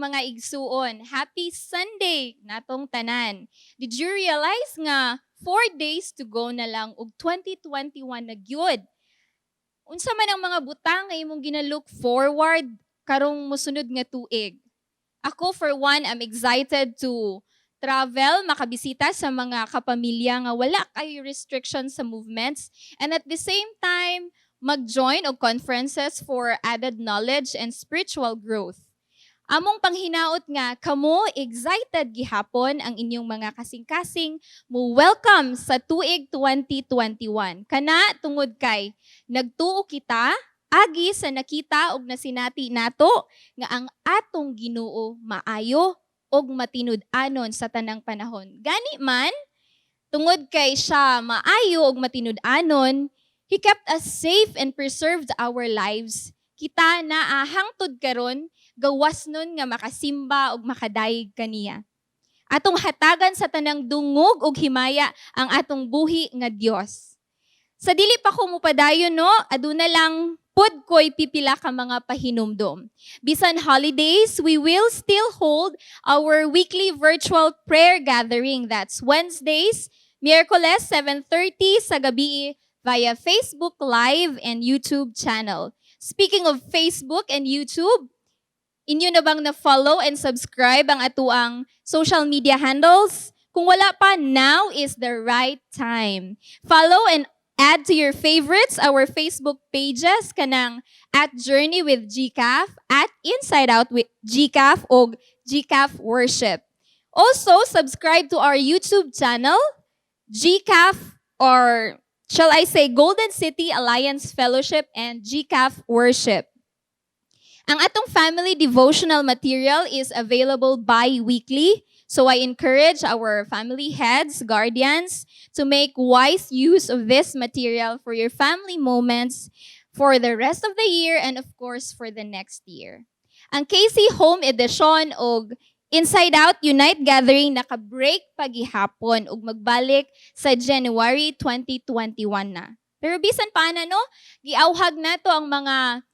Mga igsuon. Happy Sunday natong tanan. Did you realize nga 4 days to go na lang ug 2021 na gyud? Unsa man ang mga butang nga imong gina-look forward karong mosunod nga tuig? Ako, for one, I'm excited to travel, makabisita sa mga kapamilya nga wala kay restrictions sa movements, and at the same time mag-join og conferences for added knowledge and spiritual growth. Among panghinaot nga kamo excited gihapon ang inyong mga kasing-kasing mo welcome sa tuig 2021. Kana tungod kay nagtuo kita agi sa nakita og nasinati nato nga ang atong Ginoo maayo og matinud-anon sa tanang panahon. Gani man, tungod kay siya maayo og matinud-anon, He kept us safe and preserved our lives. Kita na hangtod karon gawas nun nga makasimba og makadayeg kaniya. Atong hatagan sa tanang dungog ug himaya ang atong buhi nga Dios. Sa dili pa ko mupadayon, no, aduna lang pud ko'y pipila ka mga pahinumdom. Bisan holidays, we will still hold our weekly virtual prayer gathering. That's Wednesdays, Miyerkules, 7:30 sa gabi via Facebook Live and YouTube channel. Speaking of Facebook and YouTube, inyo na bang na-follow and subscribe ang atuang social media handles? Kung wala pa, now is the right time. Follow and add to your favorites our Facebook pages kanang @JourneyWithGCAF, @InsideOutWithGCAF, og GCAF Worship. Also, subscribe to our YouTube channel, GCAF, or shall I say Golden City Alliance Fellowship and GCAF Worship. Ang atong family devotional material is available bi-weekly. So I encourage our family heads, guardians, to make wise use of this material for your family moments for the rest of the year and, of course, for the next year. Ang KC Home Edition og Inside Out Unite Gathering naka-break pagihapon ug magbalik sa January 2021 na. Pero bisan pa na, no, giawhag nato ang mga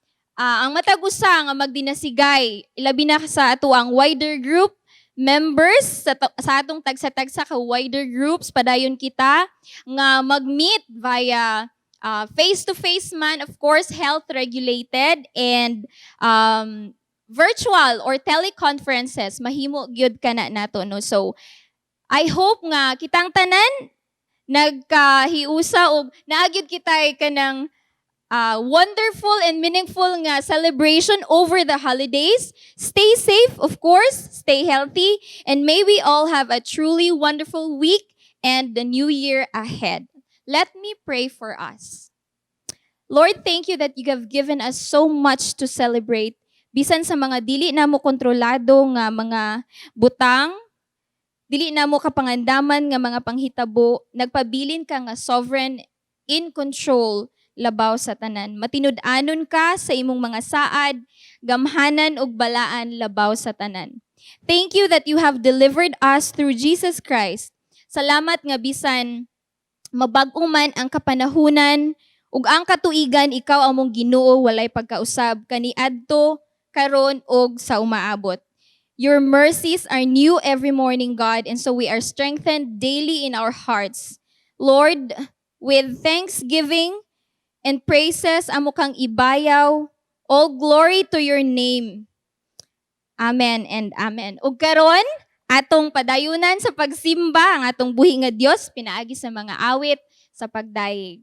ang matag usa nga magdinasigay, ilabi na sa ato ang wider group members sa atong tagsa-tagsa ka wider groups. Padayon kita nga mag-meet via face-to-face man, of course, health regulated, and virtual or teleconferences, mahimo gyud kana nato, no? So I hope nga kitang tanan nagkahiusa og naa gyud kitay kanang wonderful and meaningful nga celebration over the holidays. Stay safe, of course, stay healthy, and may we all have a truly wonderful week and the new year ahead. Let me pray for us. Lord, thank you that you have given us so much to celebrate. Bisan sa mga dili namo kontrolado nga mga butang, dili namo kapangandaman nga mga panghitabo, nagpabilin ka nga sovereign, in control labaw sa tanan. Matinud-anon ka sa imong mga saad, gamhanan ug balaan labaw sa tanan. Thank you that you have delivered us through Jesus Christ. Salamat nga bisan mabag-o man ang kapanahunan ug ang katuigan, ikaw among Ginoo, walay pagkausab kaniadto, karon ug sa umaabot. Your mercies are new every morning, God, and so we are strengthened daily in our hearts. Lord, with thanksgiving and praises, amo kang ibayaw. All glory to your name. Amen and amen. Ug karon, atong padayunan sa pagsimba ang atong buhi nga Dios pinaagi sa mga awit sa pagdayeg.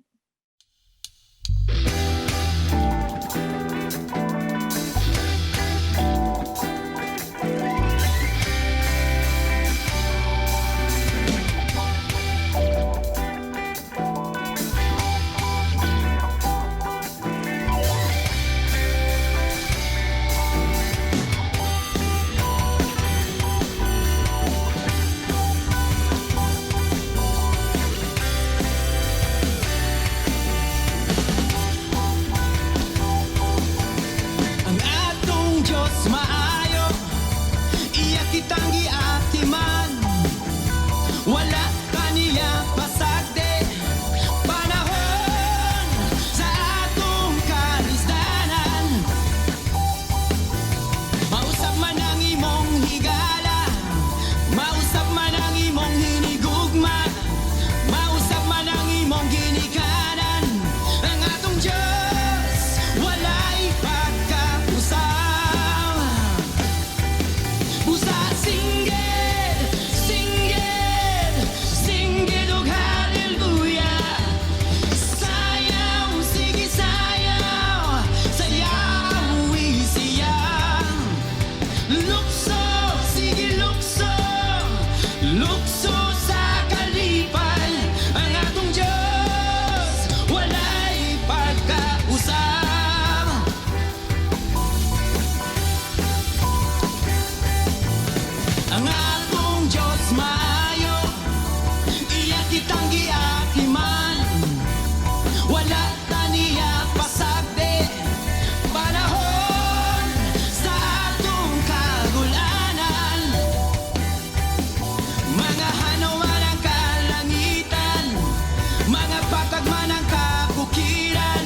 Mga patag man ang kabukiran,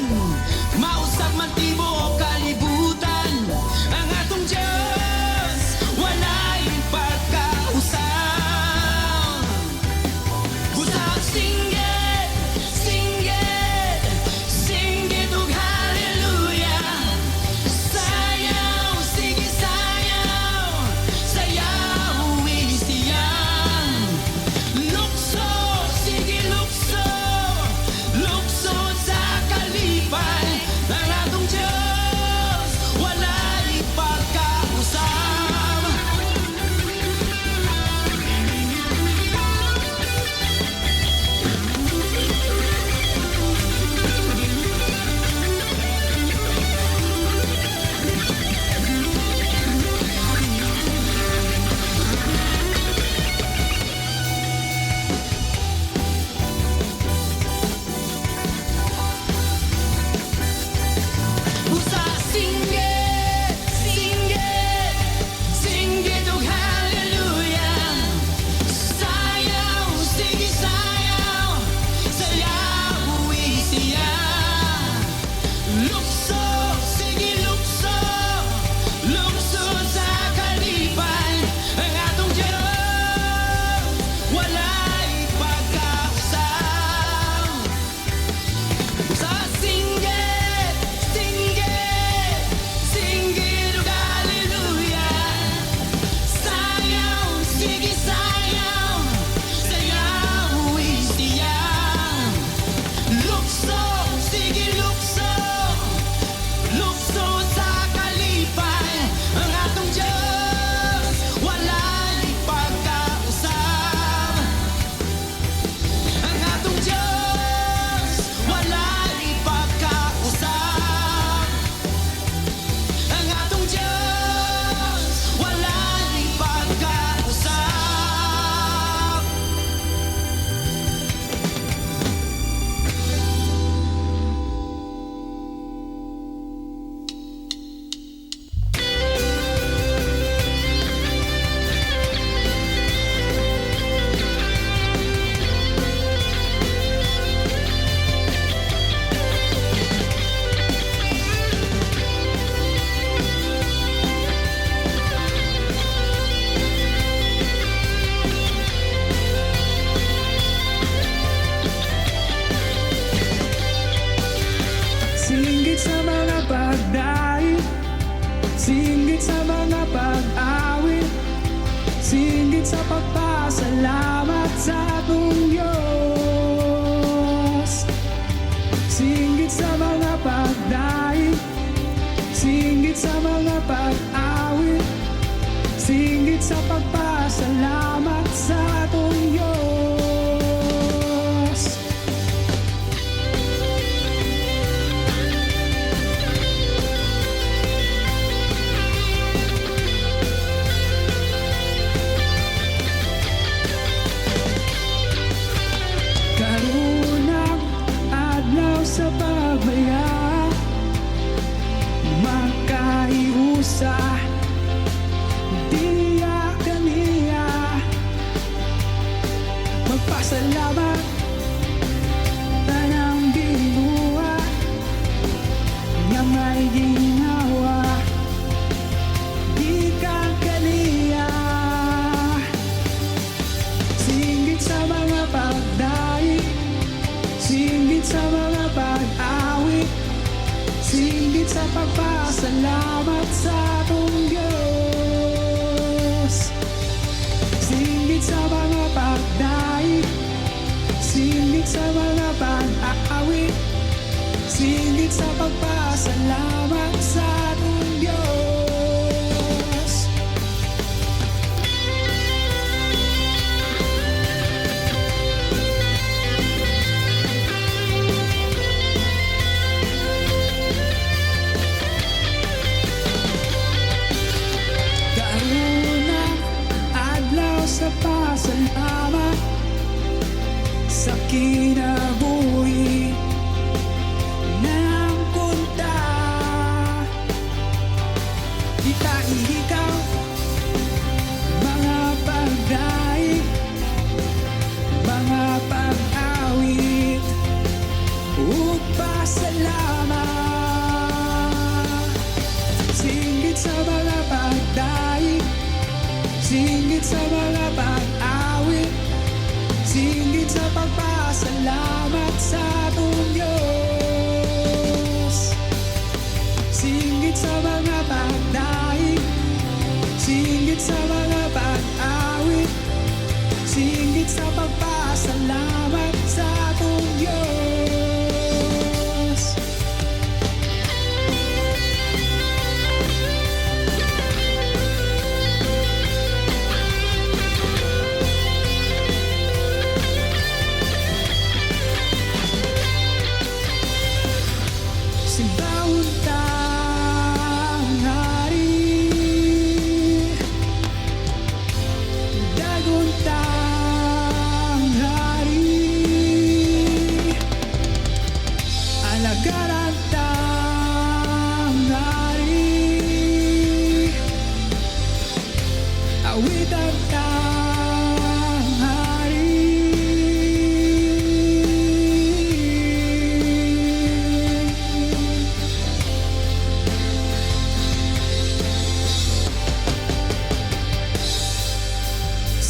mausab man tibuok kalibutan, ang atong Diyos walay pagkausab. Busa singgit, singgit, singgit ug hallelujah. Sayaw, sige sayaw, sayaw siya. Lukso, sige lukso, lukso sa kalipay. Ang atong Diyos, walay pagkausab. Busa singgit, singgit, singgit ug hallelujah. Sayaw, sige sayaw, sayaw siya. Lukso, sige lukso, lukso sa kalipay. Ang atong Diyos, walay pagkausab. Sa singgit, singgit, singgit ug hallelujah. Sayaw, sige sayaw, sayaw siya. Lukso, sige lukso, lukso sa kalipay. Ang atong Diyos, walay pagkausab. Ang atong Diyos, walay pagkausab. Ang atong Diyos, walay pagkausab. Singgit sa mga pagdaig, singgit sa mga pag-awit, singgit sa pagpasalamat sa atong Diyos. Singgit sa mga pagdaig, singgit sa mga pag-awit, singgit sa pagpasalamat sa atong Diyos. Karunang adlaw sa pagmaya, makaiusa diya kaniya. Magpasalamat tanang ginuha nga may ginawa gikan kaniya. Singgit sa mga pagdaig, singgit sa mga pag-awit, singgit sa pagpasalamat sa atong Diyos. Singgit sa mga pagdaig, singgit sa mga pag-aawit, singgit sa pagpasalamat sa atong Diyos. Karunang adlaw sa pasalamat sa kinabuhi. Simbahon tang hari, Dagon tang hari, Alagaran tang hari, Awitan tang hari.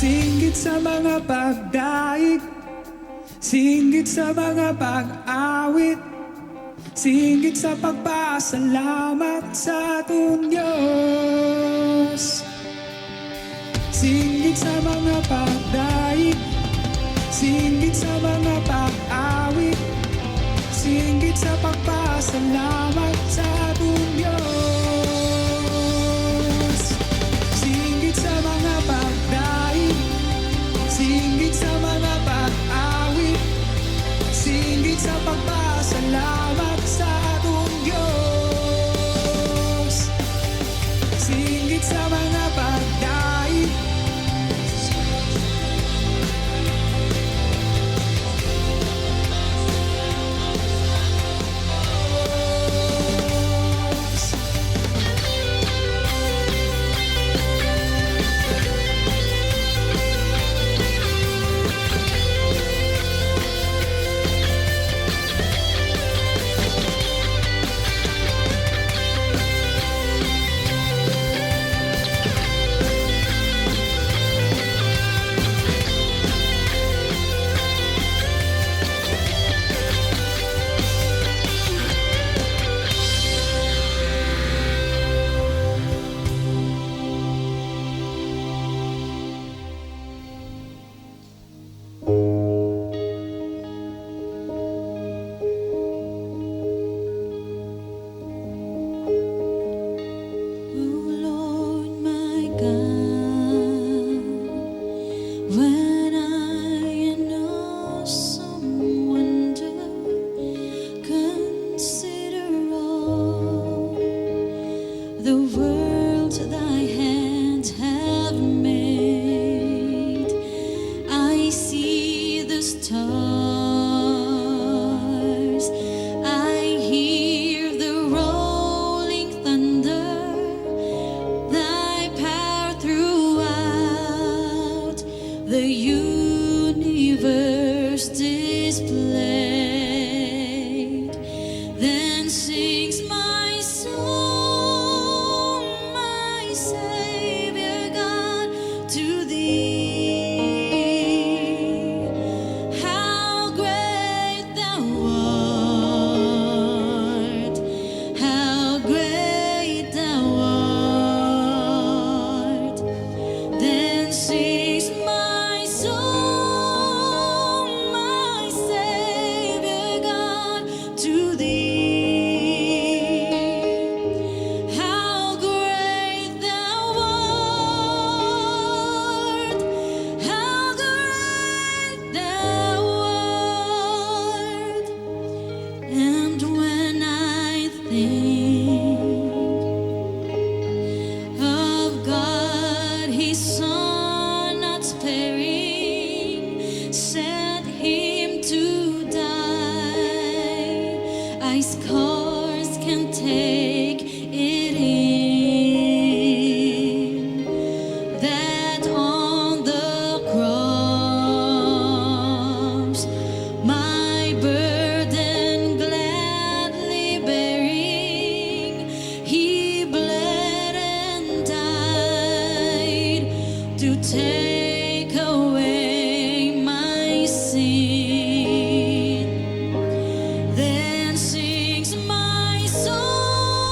Singgit sa mga pagdaig, singgit sa mga pag-awit, singgit sa pagpasalamat sa atong Diyos. Singgit sa mga pagdaig, singgit sa mga pag-awit, singgit sa pagpasalamat sa atong Diyos. Singgit sa mga pagdaig, singgit sa mga pag-awit, singgit sa pagpasalamat sa atong Diyos. Singgit sa mga pagdaig. O Lord my God, when I in awesome wonder consider all the worlds thy hands have made, I see the stars, I hear the rolling thunder, thy power throughout the universe displayed. Then sings my soul, my Savior God, to thee. How great thou art! How great thou art! Then sings my soul, my Savior God, to thee. How great thou art! How great thou art! And when I think of God, His Son not sparing, sent Him to die, I scarce can take it in that on the cross my burden gladly bearing, He bled and died to take away my sin. Then sings my soul,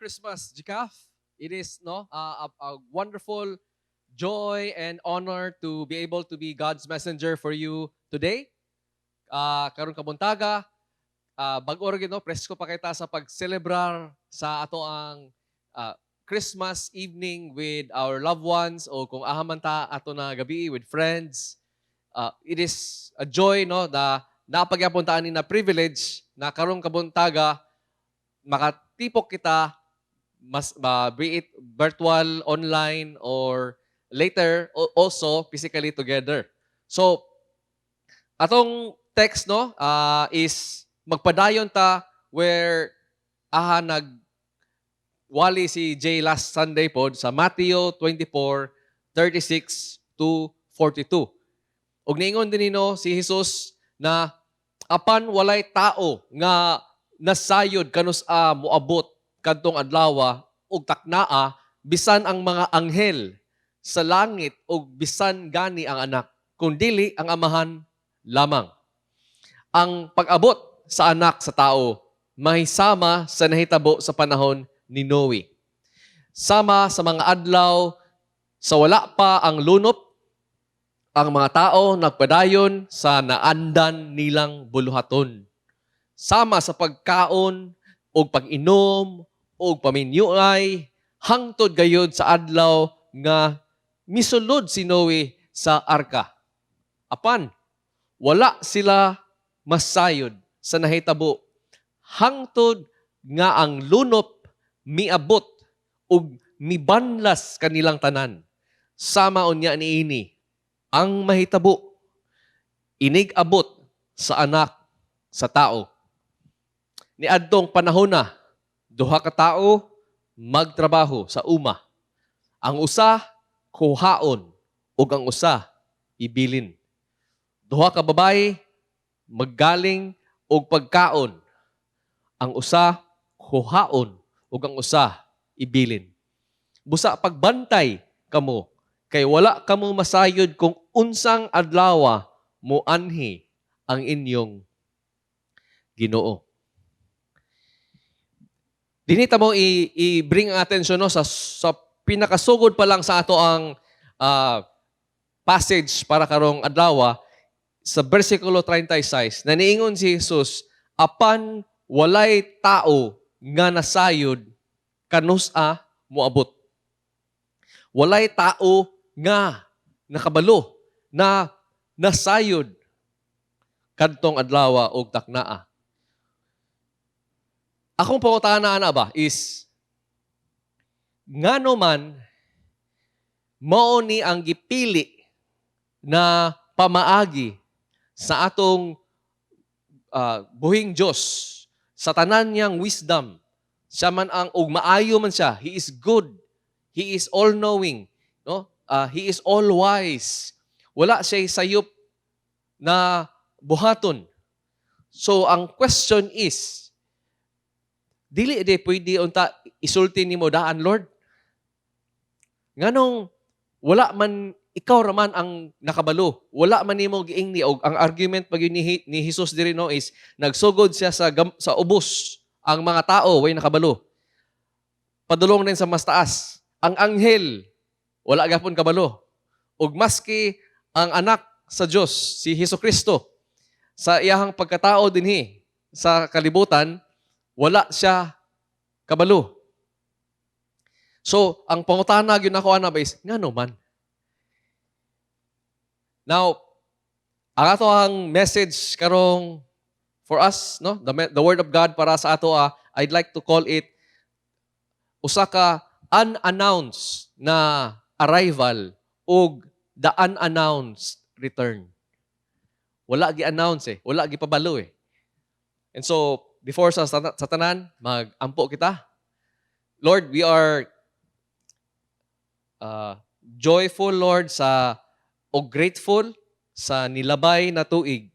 Christmas, GCAF. It is, no, a wonderful joy and honor to be able to be God's messenger for you today. Karon kabuntaga, bag-o ra gyud, no, presko pa kita sa pagselebrar sa ato ang Christmas evening with our loved ones o kung aha man ta ato na gabi with friends. It is a joy, no, na naa pa gyapon ta ani na privilege na karong kabuntaga makatipok kita, mas be it virtual, online or later also physically together. So atong text, no, is magpadayon ta where aha nag wali si Jay last Sunday pod sa Matthew 24:36 to 42. Ug niingon din nino si Jesus na apan walay tao nga nasayod kanus-a moabot kadtong adlawa ug taknaa, bisan ang mga anghel sa langit ug bisan gani ang Anak, kundili ang Amahan lamang. Ang pag-abot sa Anak sa Tao mahisama sa nahitabo sa panahon ni Noe. Sama sa mga adlaw sa wala pa ang lunop, ang mga tao nagpadayon sa naandan nilang buluhaton. Sama sa pagkaon ug pag-inom ug paminyuay hangtod gayud sa adlaw nga misulod si Noe sa arka. Apan wala sila masayod sa nahitabo hangtod nga ang lunop miabot ug mibanlas kanilang tanan. Sama unya niini ang mahitabo inig abot sa Anak sa Tao. Niadtong panahon na, duha ka tawo magtrabaho sa uma. Ang usa kuhaon ug ang usa ibilin. Duha ka babayi maggaling og pagkaon. Ang usa kuhaon ug ang usa ibilin. Busa pagbantay kamo kay wala kamo masayod kung unsang adlawa moanhi ang inyong Ginoo. Dinhi ta mo i-bring ang attention, no, sa pinakasugod pa lang sa ato ang passage para karong adlaw sa versikulo 36 na niingon si Jesus, apan walay tao nga nasayod kanus-a moabot. Walay tao nga nakabalo na nasayod kadtong adlawa og taknaa. Akong pangutana ana ba is ngano man mao ni ang gipili na pamaagi sa atong buhing Dios sa tanan niyang wisdom? Siya man ang ug maayo man siya. He is good, He is all knowing, no? He is all wise. Wala siya sayop na buhaton. So ang question is, dili di pwede unta isulti nimo daan, Lord? Nganong wala man, ikaw raman ang nakabalo? Wala man nimo giingni. Og ang argument pag yun ni Jesus diri, no, is nagsugod siya sa ubos, ang mga tao way nakabalo. Padulong din sa mas taas, ang anghel wala gapon kabalo. Ug maski ang Anak sa Dios, si Hesus Kristo, sa iyahang pagkatao dinhi sa kalibutan, wala siya kabalo. So, ang pangutana gyud nako ana ba is, ngano man? Now, ang ato ang message karong for us, no? The word of God para sa ato, I'd like to call it usa ka unannounced na arrival ug the unannounced return. Wala gi-announce eh. Wala gipabalo eh. And so, before sa tanan, mag-ampo kita. Lord, we are joyful, Lord, sa o grateful sa nilabay na tuig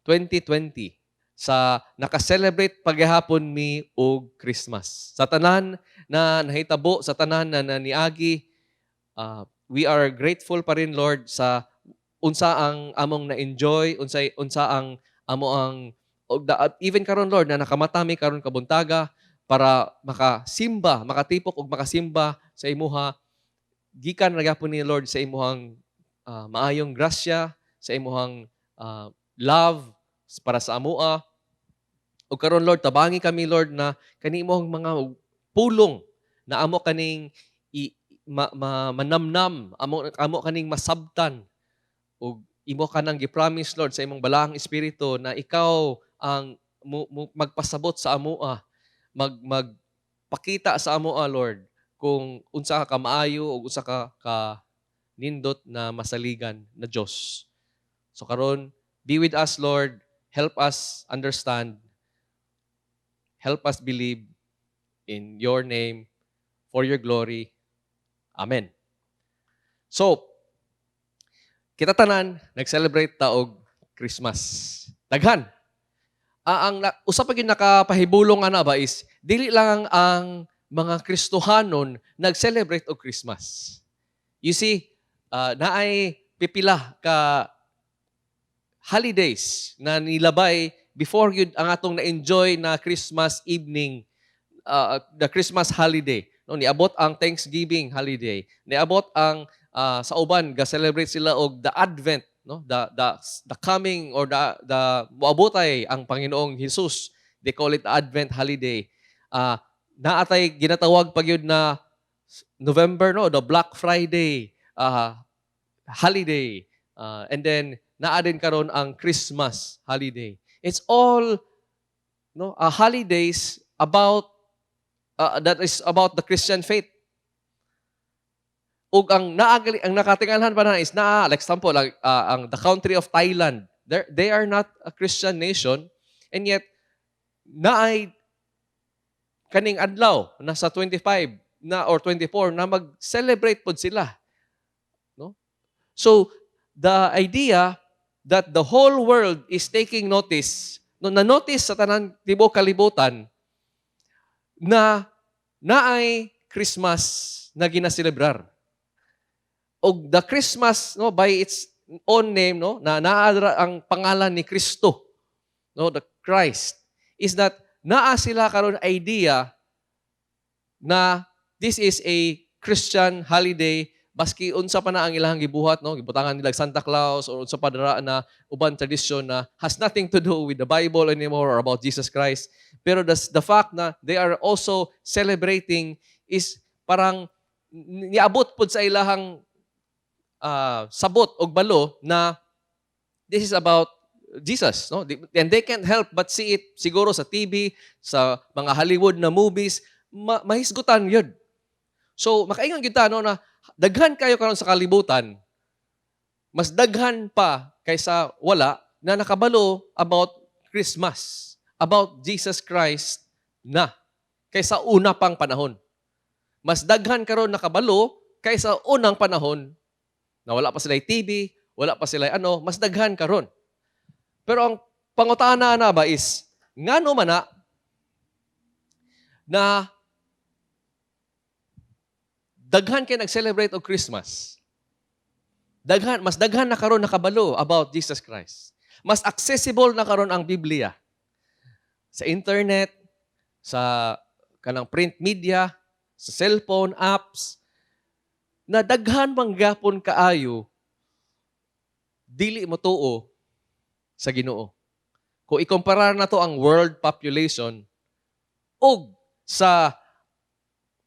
2020 sa naka-celebrate paghapon mi og Christmas. Sa tanan na nahitabo, sa tanan na naniagi, we are grateful pa rin, Lord, sa unsa ang among na-enjoy, unsa ang amo ang og even karon, Lord, na nakamata mi karon kabuntaga. para makasimba, makatipok og makasimba sa imuha gikan ra gyapon ni, Lord, sa imuhang maayong grasya, sa imuhang love para sa amoa. Ug karon, Lord, tabangi kami, Lord, na kani imong mga pulong na amo kaning manamnam, amo kaning masabtan ug imo kanang gi-promise, Lord, sa imong balaang espiritu na ikaw ang magpasabot sa amoa, magpakita sa amoa, Lord, kung unsa ka kamaayo ug unsa ka ka nindot na masaligan na Dios. So karon, be with us, Lord. Help us understand. Help us believe in your name for your glory. Amen. So, kita tanan nag-celebrate ta og Christmas. Daghan. Ang usa pa gyud nakapahibulong ana ba is dili lang ang mga Kristohanon nag-celebrate og Christmas. You see, naay pipila ka holidays na nilabay before yun ang atong na-enjoy na Christmas evening, the Christmas holiday. No, niabot ang Thanksgiving holiday. Niabot ang sa uban ga-celebrate sila og the Advent, no? The coming or the moabotay ang Panginoong Hesus. They call it the Advent holiday. Naatay ginatawag pa gyud na November, no, the Black Friday holiday. And then naa din karon ang Christmas holiday. It's all, no, holidays about that is about the Christian faith. Ug ang naagali ang nakatingalhan pa na is naa, like example, like, ang the country of Thailand. They are not a Christian nation and yet naay kaning adlaw nasa 25 na or 24 na mag-celebrate pod sila. No? So the idea that the whole world is taking notice, no, na-notice sa tanan tibuok kalibutan na naay Christmas na ginaselebrar. Og the Christmas, no, by its own name, no, na naa ang pangalan ni Kristo, no, the Christ, is that naa sila karon idea na this is a Christian holiday baski unsa pa na ang ilang gibuhat, no, gibutangan nila Santa Claus or unsa pa dara na uban tradisyon na has nothing to do with the Bible anymore or about Jesus Christ, pero the fact na they are also celebrating is parang niabot pod sa ilahang sabot og balo na this is about Jesus, no? And they can't help but see it siguro sa TV, sa mga Hollywood na movies, mahisgutan yun. So, makaingon kita, no, na daghan kayo karon sa kalibutan, mas daghan pa kaysa wala na nakabalo about Christmas, about Jesus Christ na kaysa una pang panahon. Mas daghan karon nakabalo kaysa unang panahon na wala pa sila TV, wala pa sila ano, mas daghan karon. Pero ang pangutana na ba is, ngano man na na daghan kay nag-celebrate og Christmas? Daghan, mas daghan na karon nakabalo about Jesus Christ. Mas accessible na karon ang Biblia. Sa internet, sa kanang print media, sa cellphone apps, na daghan man gapon kaayo dili mo tuo sa Ginoo. Kung ikumpara na to ang world population ug sa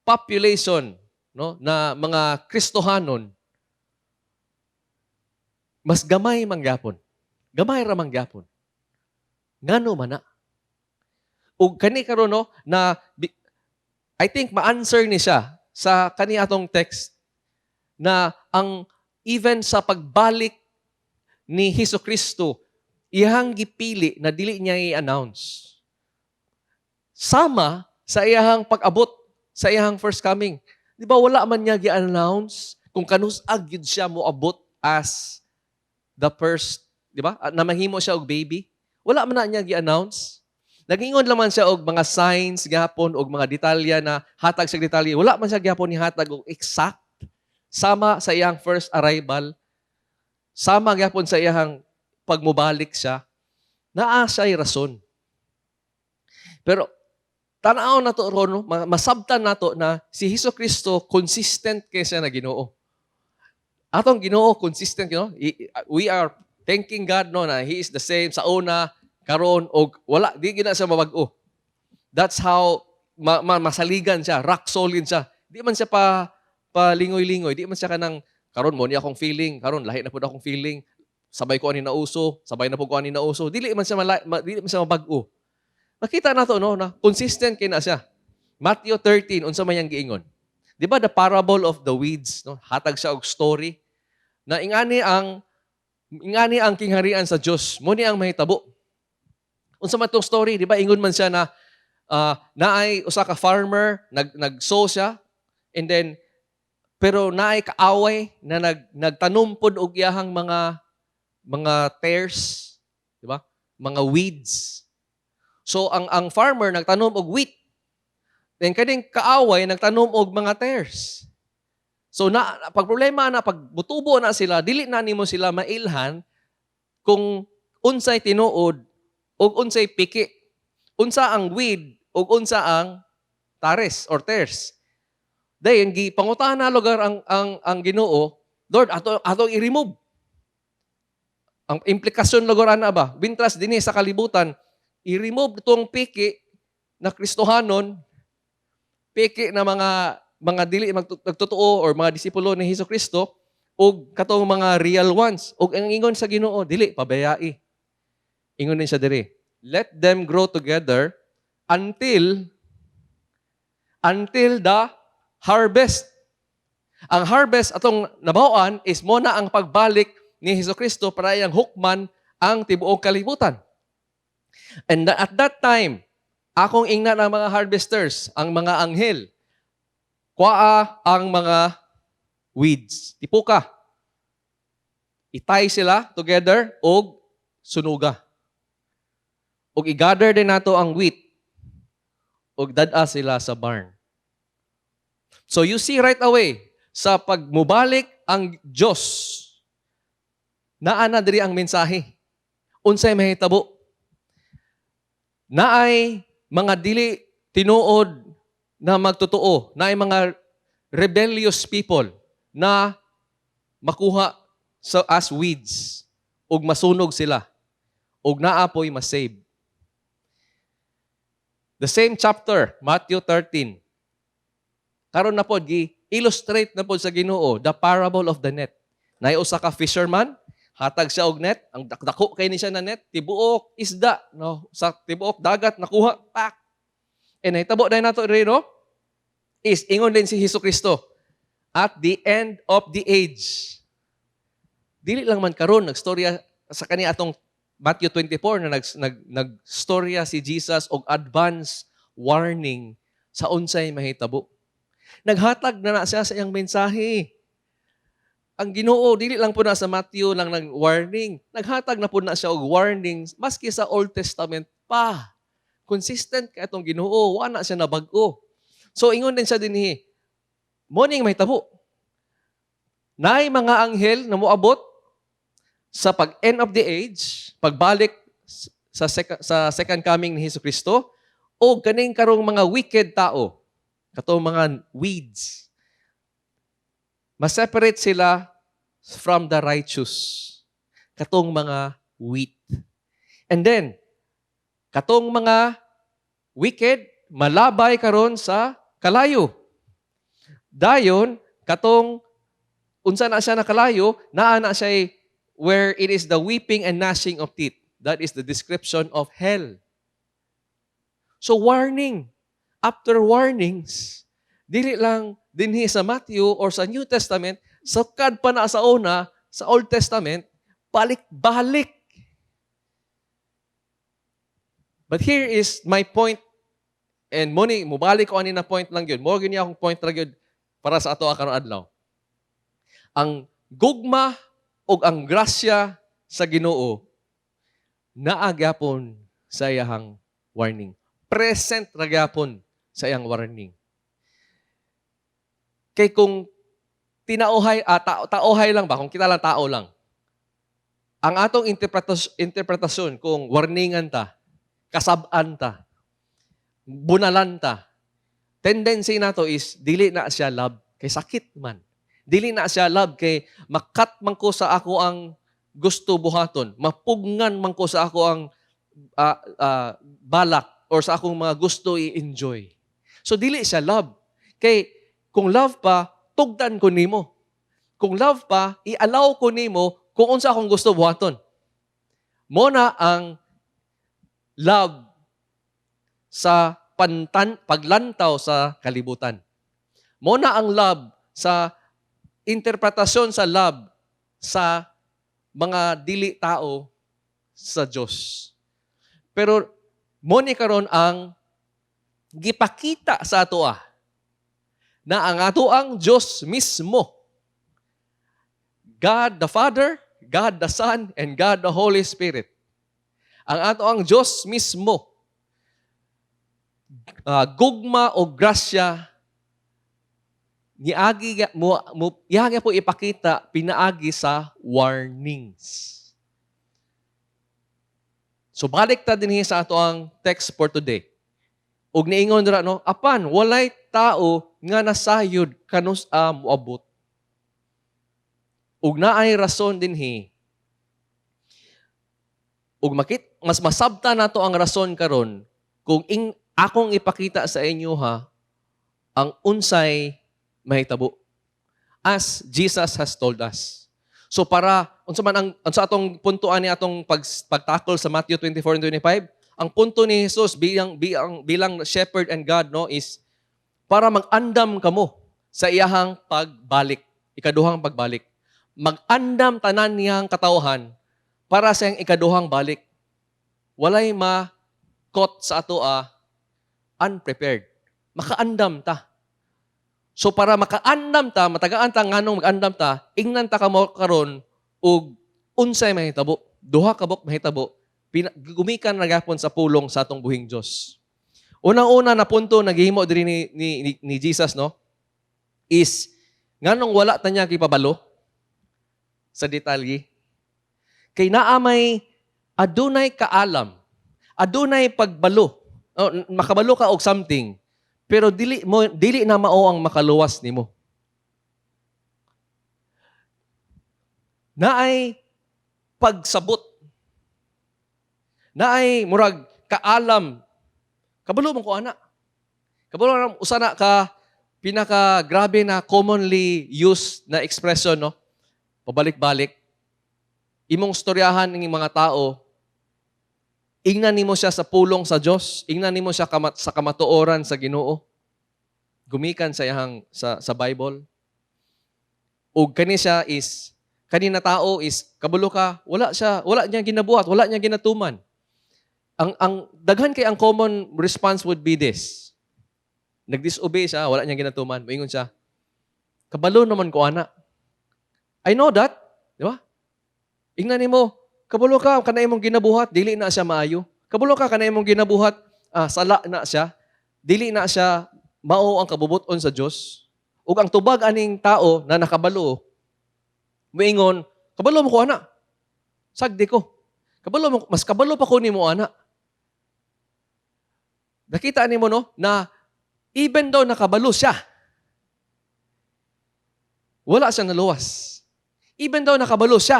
population, no, na mga Kristohanon, mas gamay man gyapon. Gamay ra man gyapon. Ngano man na? Ug kani karon, no, na I think ma-answer ni siya sa kani atong text na ang even sa pagbalik ni Hesus Kristo, iyang gipili na dili niya i-announce. Sama sa iyang pag-abot sa iyang first coming. Di ba wala man niya gi-announce kung kanus-a gyud siya moabot as the first, di ba? Na mahimo siya og baby. Wala man na niya gi-announce. Nagingon lang man siya og mga signs gihapon og mga detalye na hatag sa detalye. Wala man siya gihapon ni hatag og exact sama sa iyang first arrival. Sama gihapon sa iyang pagmubalik siya. Naa siya'y rason. Pero Tanaw nato ron, no? Masabtan nato na si Hesus Kristo consistent kay siya na Ginoo. Atong Ginoo consistent, no? We are thanking God, no, na He is the same sa una, karon og wala di gina siya mabag-o. That's how masaligan siya, rock solid siya. Di man siya pa palingoy-lingoy, di man siya kanang karon mo ni akong feeling, karon lahi na pud akong feeling, sabay ko ani nauso, sabay na pud ko ani nauso. Dili man siya mabag-o. Makita nato, no, na consistent kay na siya. Matthew 13, unsa may yang giingon? Di ba the parable of the weeds, no? Hatag siya og story na ingani ang kingharian sa Dios, mo ni ang mahitabo. Unsa man tong story, di ba ingon man siya na naay usa ka farmer, nag-sow siya and then pero naay kaaway na nagtanom pod og iyahang mga tares, di ba? Mga weeds. So ang farmer nagtanom og wheat. Then kaning kaaway nagtanom og mga tares. So na pag problema na pag mutubo na sila, dili na nimo sila mailhan kung unsay tinuod ug unsay piki. Unsa ang weed ug unsa ang tares or tares. Dayon gi pangutana lugar ang Ginoo, "Lord, ato atong i-remove." Ang implikasyon lugar ana ba? Bintras dinhi sa kalibutan, i-remove tong piki na Kristohanon, piki na mga dili magtotoo or mga disipulo ni Hesus Kristo ug katong mga real ones. Ug ang ingon sa Ginoo, "Dili, pabayai." Ingon din siya diri, "Let them grow together until the harvest." Ang harvest atong nabaw-an is mo na ang pagbalik ni Hesus Kristo para iyang hukman ang tibuok kalibutan. And at that time, akong ingnan ang mga harvesters, ang mga anghel, kuaa ang mga weeds. Tipuka. I-tie sila together og sunuga. Og i-gather din nato ang wheat og dad-a sila sa barn. So you see right away, sa pagmubalik ang Diyos, naa na diri ang mensahe. Unsay mahitabo? Naay mga dili tinuod na magtotoo, naay mga rebellious people na makuha sa as weeds ug masunog sila ug naa poy masave. The same chapter, Matthew 13. Karon na pod gi illustrate na pod sa Ginoo the parable of the net. Naay usa ka fisherman, hatag siya og net, ang dako kay ni siya na net, tibuok isda, no, sa tibuok dagat nakuha, pak. E nahitabo dahil nato rin, no? Is ingon din si Hesus Kristo at the end of the age. Dili lang man karon nagstorya sa kani atong Matthew 24 na nag nagstorya si Jesus og advance warning sa unsay mahitabo. Naghatag na na siya sa iyang mensahe. Ang Ginoo dili lang po na sa Matthew lang nag-warning. Naghatag na po na siya og warning maski sa Old Testament pa. Consistent kay atong Ginoo, wa na siya nabag-o. So ingon din siya dinhi. Mo ning mahitabo. Naay mga anghel na moabot sa pag end of the age, pagbalik sa second coming ni Hesus Kristo, o kaning karong mga wicked tao, katong mga weeds, ma-separate sila from the righteous, katong mga wheat. And then, katong mga wicked, malabay karon sa kalayo. Dayon, katong unsa na siya nakalayo, naa na siya where it is the weeping and gnashing of teeth. That is the description of hell. So warning, after warnings, dili lang dinhi sa Matthew or sa New Testament, sukad pa na sa una, sa Old Testament, balik-balik. But here is my point, and mo ni, mubalik ko ani na point lang yun. Mo gyud akong point lang yun para sa ato karong adlaw. Ang gugma ug ang grasya sa Ginoo naa gyapon sa iyahang warning. Present ra gyapon sa iyang warning. Kay kung tinauhay, taohay lang ba, kung kita lang tao lang, ang atong interpretasyon kung warningan ta, kasab-an ta, Bunalan ta. Tendency nato is dili na siya love kay sakit man. Dili na siya love kay ma-cut man ko sa ako ang gusto buhaton. Mapugngan man ko sa ako ang balak or sa akong mga gusto i-enjoy. So dili siya love. Kay kung love pa, tugtan ko nimo. Kung love pa, i-allow ko nimo kung unsa akong gusto buhaton. Mao na ang love sa pantan paglantaw sa kalibutan. Mao na ang love sa interpretasyon sa love sa mga dili tao sa Dios. Pero mao ni karon ang gipakita sa atoa na ang ato ang Dios mismo, God the Father, God the Son, and God the Holy Spirit. Ang ato ang Dios mismo, gugma o grasya, niagi mo iyang po ipakita pinaagi sa warnings. So balik ta dinhi sa ato ang text for today. Ug niingon dira, no, apan walay tao nga nasayod kanus-a moabot. Ug naay rason dinhi. Ug mas masabta nato ang rason karon kung akong ipakita sa inyo ha ang unsay mahitabo as Jesus has told us. So para unsa man ang unsa atong punto ani atong pagtakol sa Matthew 24 and 25, ang punto ni Jesus bilang shepherd and God, no, is para mag-andam kamo sa iyahang pagbalik, ikaduhang pagbalik. Mag-andam tanan niyang katawhan para sa iyang ikaduhang balik. Walay ma-caught sa ato unprepared. Makaandam ta. So para makaandam ta, matagaan ta nganong mag-andam ta, ingnan ta kamo karon og unsay mahitabo. Duha ka buok mahitabo. Gumikan na gapon sa pulong sa atong buhing Dios. Unang-una na punto na gihimo diri ni Jesus, no, is nganong wala ta niya gipabalo sa detalye. Kay naa may adunay kaalam, adunay pagbalo. Oh, makabalo ka og something, pero dili na mao ang makaluwas nimo. Naay pagsabot. Naay murag kaalam. Kabalo man ko ana. Kabalo man usa na ka pinaka grabe na commonly used na expression, no. Pabalik-balik. Imong storyahan ng mga tao, ingnan nimo siya sa pulong sa Dios, ingnan nimo siya sa kamatuoran sa Ginoo. Gumikan sa iyang sa Bible. Ug kani siya is kani na tao is kabalo ka, wala siya, wala niya ginabuhat, wala niya ginatuman. Ang daghan kay ang common response would be this. Nagdisobey siya, wala niya ginatuman. Moingon siya, "Kabalo naman ko ana. I know that." Di ba? Ingnan nimo, kabalo ka kana imong ginabuhat, dili na siya maayo. Kabalo ka kana imong ginabuhat, sala na siya. Dili na siya mao ang kabubut-on sa Dios. Ug ang tubag aning tao na nakabalo, moingon, "Kabalo mo ko ana. Sagdi ko. Kabalo mo, mas kabalo pa ko nimo ana." Nakita nimo, no, na even though nakabalo siya, wala siya naluwas. Even though nakabalo siya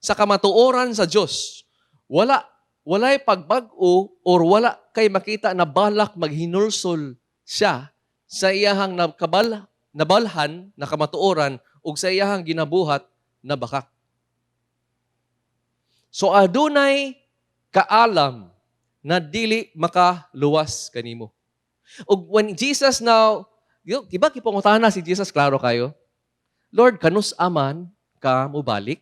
sa kamatuoran sa Dios, walay pagbag-o or wala kay makita na balak maghinulsol siya sa iyahang nabalhan na kamatuoran ug sa iyahang ginabuhat na bakak. So adunay kaalam na dili makaluwas kanimo. Ug when Jesus now, di ba gipangutana si Jesus klaro kayo? "Lord, kanus aman ka mobalik?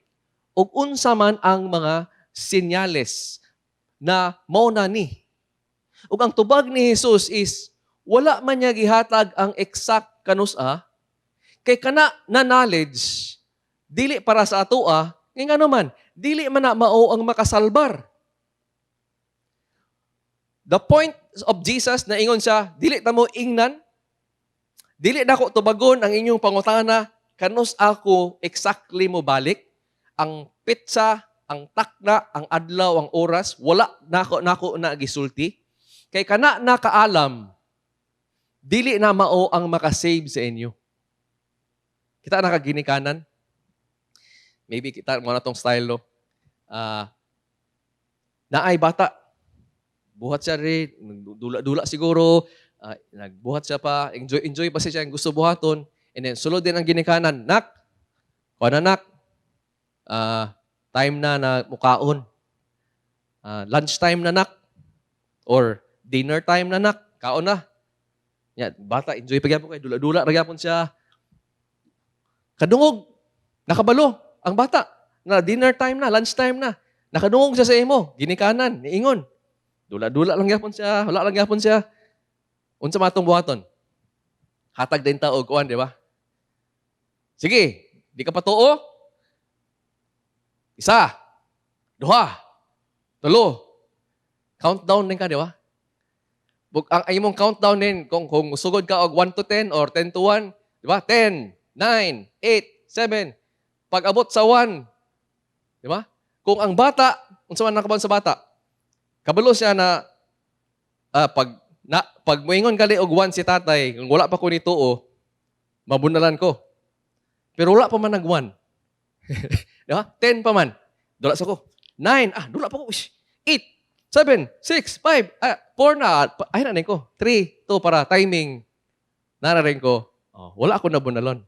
Ug unsa man ang mga senyales na mao na ni?" Ug ang tubag ni Jesus is wala man niya gihatag ang exact kanus-a kay kana na knowledge dili para sa atoa, kay ngano man dili man na mao ang makasalbar. The point of Jesus na ingon siya, dili ta mo ingnan, dili nako tubagon ang inyong pangutana, kanus ako exactly mo balik, ang petsa, ang takna, ang adlaw, ang oras, wala nako na gisulti. Kay kana na kaalam, dili na mao ang makasave sa inyo. Kita na kaginikanan? Maybe kita mo na tong style, no? Naay bata. Buhat siya rin, dula-dula siguro, nagbuhat siya pa, enjoy enjoy pa siya ang gusto buhaton. And then sulod din ang ginikanan, "Nak, kuha na, nak, time na na mukaon. Lunch time na, nak, or dinner time na, nak, kaon na." Ya, bata enjoy pa gyapon kay dula-dula ra gyapon siya. Kadungog, nakabalo ang bata na dinner time na, lunch time na. Nakadungog siya sa imo, ginikanan, niingon. Dula-dula lang gyapon siya, wala lang gyapon siya. Unsa man atong buhaton? Hatag din ta og kuan, di ba? "Sige, di ka patuo? Isa, duha, tulo." Countdown din ka, di ba? Ang imong countdown din, kung sugod ka og 1 to 10 or 10 to 1, di ba? 10, 9, 8, 7. Pag abot sa 1, di ba? Kung ang bata, unsa man nakabalo sa bata? Kabalo siya na pag moingon gali og 1 si tatay, kung wala pa ko nituo, mabunalan ko. Pero wala pa man nag 1. Di ba? 10 pa man. Dula sa ko. 9, dula pa ko. 8, 7, 6, 5, 4 na. Ay na ko. 3, 2 para timing. Nara rin ko. Oh, wala ako nabunalon.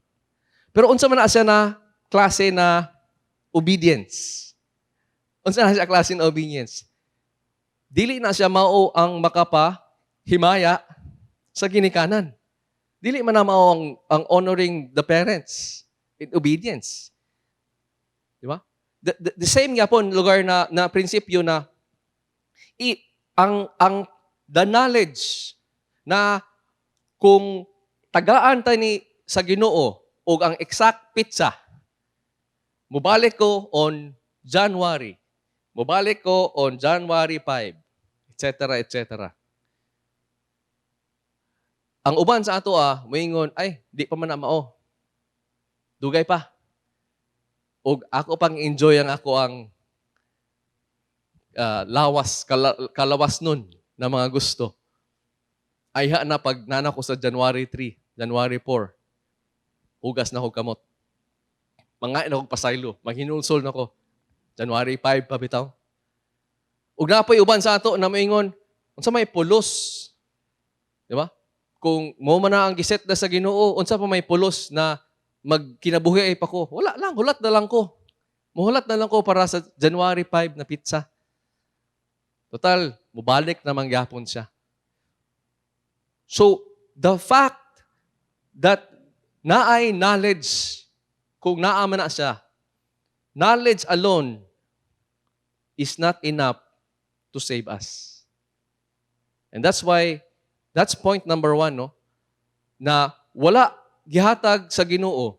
Pero unsa man na siya na klase na obedience? Unsa na siya klase na obedience? Dili na siya mao ang makapahimaya sa ginikanan. Dili man na mao ang honoring the parents in obedience. Di ba? The same gyapon lugar na prinsipyo na i, ang the knowledge na kung tagaan ta ni sa Ginoo og ang exact petsa, mubalik ko on January, mubalik ko on January 5, etc., etc. Ang uban sa ato moingon, "Ay, di pa man na mao. Dugay pa. Og ako pang enjoy ang ako ang lawas, kalawas nun na mga gusto. Ayha na pag nana ko sa January 3, January 4, hugas na ko kamot. Mangain ako pasaylo, maghinulsol na ko. January 5 pa bitaw." Ug napoy uban sa ato na moingon, "Unsa may pulos?" Di ba? Kung mo man na ang giset na sa Ginoo, unsa pa may pulos na magkinabuhi ay pa ko? Wala lang, hulat na lang ko. Muhulat na lang ko para sa January 5 na pizza. Total, mubalik naman gyapon siya. So, the fact that naay knowledge, kung naa man na siya, knowledge alone is not enough to save us. And that's why, that's point number one, no? Na wala gihatag sa Ginoo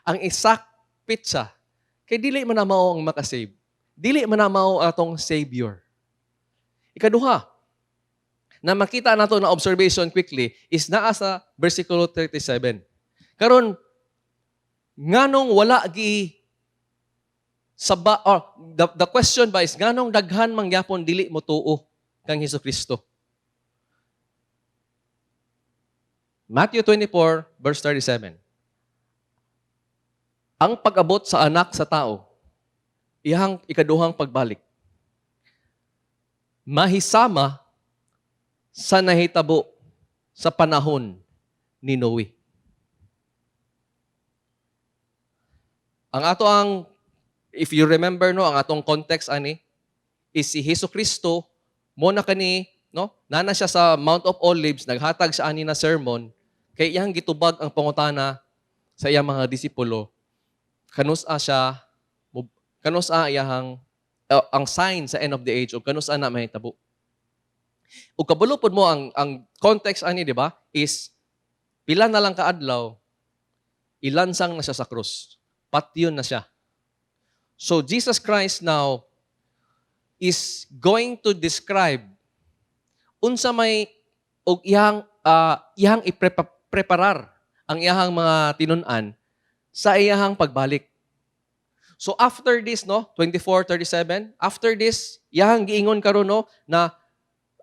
ang exact petsa kay dili man na mao ang makasave. Dili man na mao atong Savior. Ikaduha, na makita nato na observation quickly is naa sa versikulo 37. Karon, nganong wala gi saba or the question ba is nganong daghan man gyapon dili mo tuo kang Hesus Kristo? Matthew 24 verse 37. Ang pag-abot sa Anak sa Tao, iyang ikaduhang pagbalik, mahisama sa nahitabo sa panahon ni Noe. Ang ato ang, if you remember, no, ang atong context ani is si Hesus Kristo mo na kani, no, nana siya sa Mount of Olives, naghatag sa ani na sermon kay iyang gitubag ang pangutana sa iyang mga disipulo kanus-a siya kanus-a iyang ang sign sa end of the age o kanus-a na mahitabo. Ug kabalo pod mo ang context ani, di ba, is pila na lang kaadlaw ilansang na siya sa krus. Patyon na siya. So Jesus Christ now is going to describe unsa may og iyang ipreparar ang iyang mga tinun-an sa iyang pagbalik. So after this, no, 24:37, after this, iyang giingon karon, no, na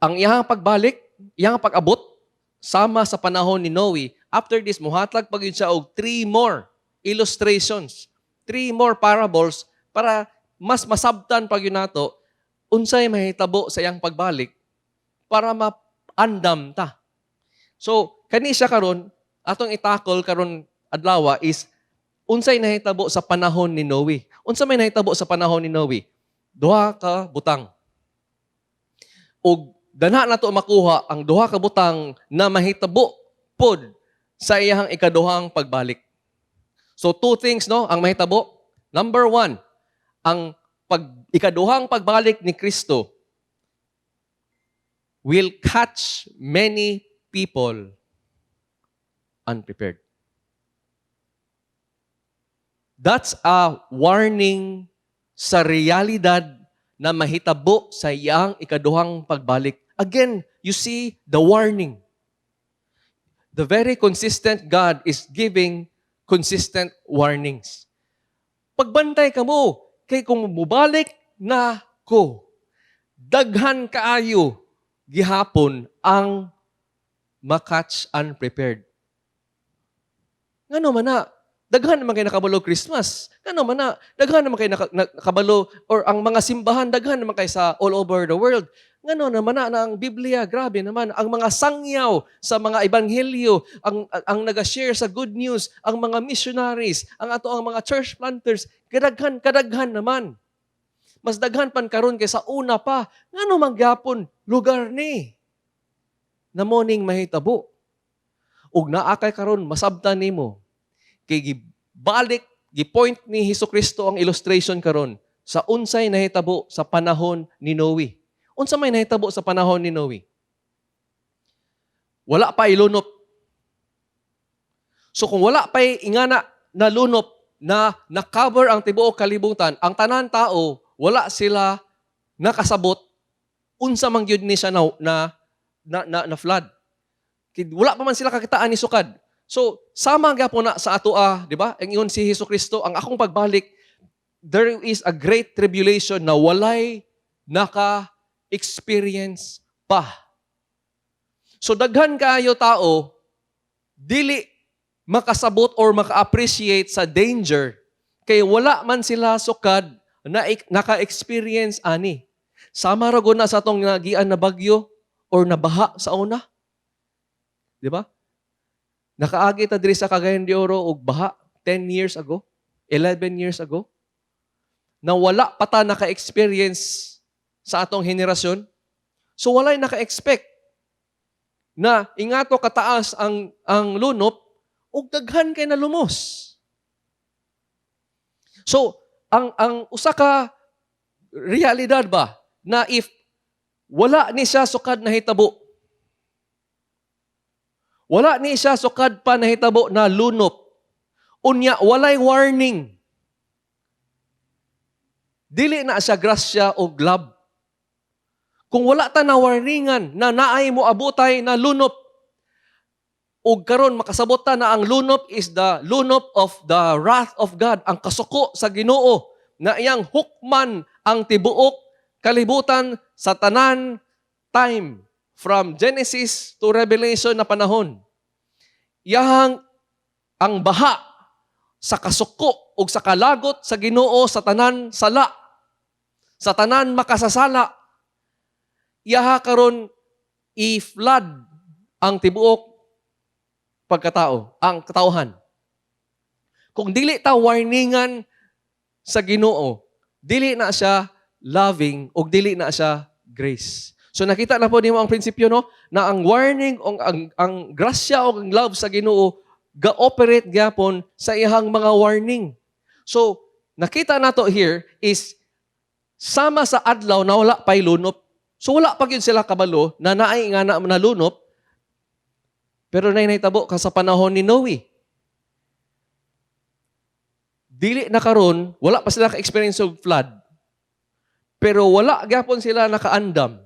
Ang iyang pagbalik, iyang pag-abot, sama sa panahon ni Noe. After this, muhatag pa gyud siya og three more illustrations, three more parables para mas masabtan pa gyud nato unsay mahitabo sa iyang pagbalik para maandam ta. So, kani siya karon atong i-tackle karon adlaw is unsay nahitabo sa panahon ni Noe. Unsa may nahitabo sa panahon ni Noe? Duha ka butang. Og danha nato makuha ang duha ka butang na mahitabo pod sa iyang ikaduhang pagbalik. So two things, no, ang mahitabo. Number one, ang ikaduhang pagbalik ni Kristo will catch many people unprepared. That's a warning sa realidad na mahitabo sa iyang ikaduhang pagbalik. Again, you see the warning. The very consistent God is giving consistent warnings. Pagbantay ka mo, kay kung mubalik na ko, daghan kaayo gihapon ang ma-catch unprepared. Ngano man na, daghan naman kay nakabalo Christmas. Ngano man na, daghan naman kay nakabalo or ang mga simbahan, daghan naman kay sa all over the world. Ngano naman na ang Biblia, grabe naman ang mga sangyaw sa mga ebanghelyo, ang naga-share sa good news, ang mga missionaries, ang ato ang mga church planters, kadaghan kadaghan naman. Mas daghan pan karon kaysa una pa. Ngano man gyapon lugar ni na mao ning mahitabo? Ug naa kay karon masabtan nimo kay gibalik, gi-point ni Hesus Kristo ang illustration karon sa unsay nahitabo sa panahon ni Noe. Unsa may nahitabo sa panahon ni Noe? Wala pa ilunop. So kung wala pa ingana na lunop na na-cover ang tibuok kalibutan, ang tanan tao wala sila nakasabot unsa man gyud ni siya na flood. Kay wala pa man sila kakitaan ni sukad. So, sama gyapon na sa atoa, di ba? Ang ingon si Hesus Kristo, ang akong pagbalik, there is a great tribulation na walay naka-experience pa. So, daghan kaayo tao, dili makasabot or maka-appreciate sa danger kay wala man sila sukad na naka-experience ani. Sama ra gud na sa atong nagian na bagyo or nabaha sa una. Di ba? Nakaagi ta diri sa Cagayan de Oro og baha 10 years ago, 11 years ago. Na wala pa ta naka-experience sa atong henerasyon. So walay naka-expect na ingato kataas ang lunop ug daghan kay nalumos. So, ang usa ka realidad ba na if wala ni siya sukad nahitabo, wala ni siya sukad pa nahitabo na lunop, unya walay warning, dili na siya grasya o love. Kung wala ta na warningan na naay mo abutay na lunop, ug karon makasabot ta na ang lunop is the lunop of the wrath of God, ang kasuko sa Ginoo na iyang hukman ang tibuok kalibutan sa tanan time from Genesis to Revelation na panahon. Iyahang ang baha sa kasuko ug sa kalagot sa Ginoo sa tanan sala, sa tanan makasasala. Iyaha karon i-flood ang tibuok pagkatao, ang katawhan. Kung dili ta warningan sa Ginoo, dili na siya loving ug dili na siya grace. So nakita na po nimo ang prinsipyo, no, na ang warning o ang grasya o ang love sa Ginoo ga-operate gyapon sa iyang mga warning. So nakita nato here is sama sa adlaw na wala pa'y lunop. So wala pa gyud sila kabalo na naay nga na lunop, pero nay nahitabo ka sa panahon ni Noe. Dili na karon, wala pa sila ka-experience og flood. Pero wala gyapon sila nakaandam.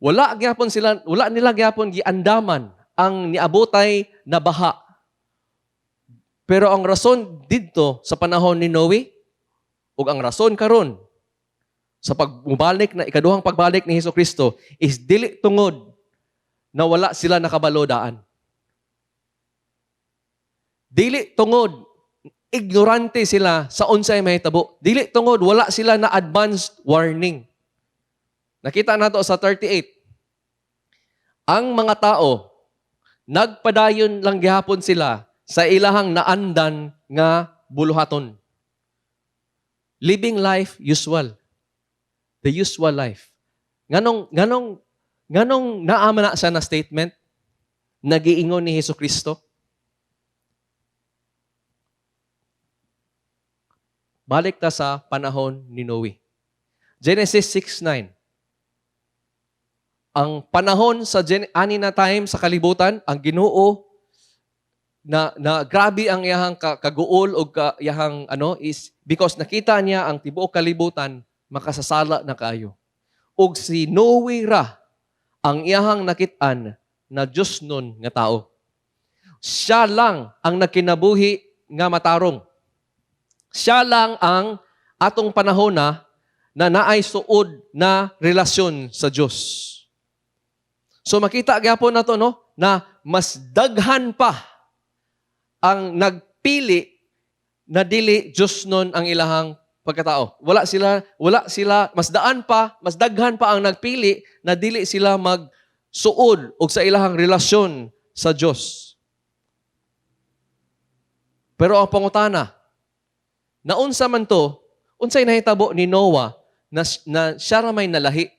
Wala gyapon sila, wala nila gyapon giandaman ang niabotay na baha. Pero ang rason didto sa panahon ni Noe ug ang rason karon Sa pagbalik na ikaduhang pagbalik ni Hesus Kristo is dili tungod na wala sila nakabalo daan. Dili tungod ignorante sila sa unsay mahitabo. Dili tungod wala sila na advanced warning. Nakita nato sa 38. Ang mga tao, nagpadayon lang gihapon sila sa ilahang naandan nga buluhaton. Living life usual. The usual life. Nganong naa man na siya na statement, nagiingon ni Hesus Kristo? Balik ta sa panahon ni Noe. Genesis 6:9. Ang panahon sa ani na time sa kalibutan, ang Ginoo na grabe ang iyahang kaguol o iyahang ano is because nakita niya ang tibuok kalibutan makasasala na kaayo. Og si Noe ra ang iyahang nakit-an na Diyos nun nga tao. Siya lang ang nagkinabuhi nga matarong. Siya lang ang atong panahon na naay suod na relasyon sa Diyos. So makita gyapon nato, no, na mas daghan pa ang nagpili na dili Diyos nun ang ilahang pagkatao. Wala sila, mas daan pa, mas daghan pa ang nagpili na dili sila magsuod og sa ilahang relasyon sa Diyos. Pero ang pangutana, naunsa man to, unsay nahitabo ni Noah na siya ra may nalahi?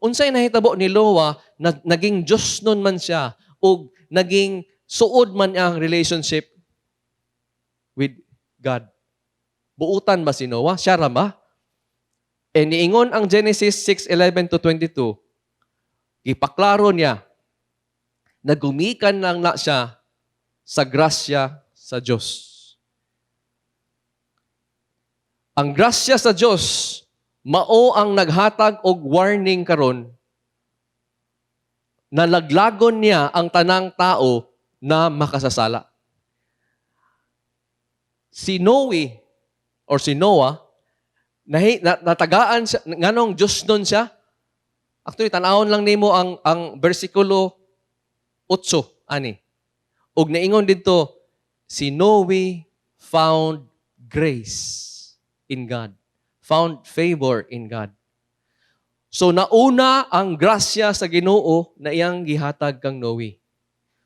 Unsay nahitabo ni Noah na naging Diyos nun man siya og naging suod man ang relationship with God? Buutan ba si Noah? Siya ra ba? E niingon ang Genesis 6:11 to 22, gipaklaro niya na gumikan lang na siya sa grasya sa Diyos. Ang grasya sa Diyos, mao ang naghatag og warning karon na laglagon niya ang tanang tao na makasasala. Si Noe or si Noah, natagaan siya, nganong Diyos nun siya? Actually, tanawon lang nimo ang bersikulo 8, ani. Og naingon didto, si Noe found grace in God. Found favor in God. So nauna ang grasya sa Ginoo na iyang gihatag kang Noe.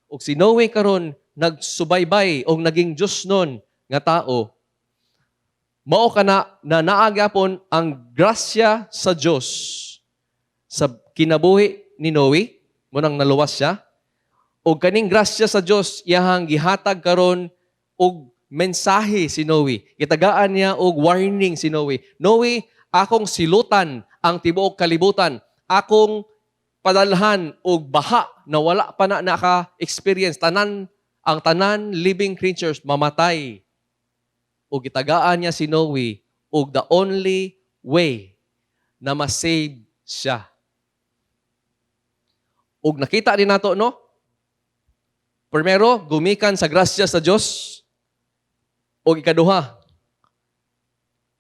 Og si Noe karon nagsubaybay og naging Diyos nun nga tao. Mao kana na naa gyapon ang grasya sa Dios sa kinabuhi ni Noe, mao nang naluwas siya. Og kaning grasya sa Dios iyahang gihatag karon og mensahe si Noe. Gitagaan niya og warning si Noe. "Noe, akong silutan ang tibuok kalibutan. Akong padalhan og baha na wala pa na naka-experience. Tanan, ang tanan living creatures mamatay." Og gitagaan niya si Noe og the only way na ma-save siya. Og nakita din nato, no? Primero, gumikan sa grasya sa Dios. Og ikaduha,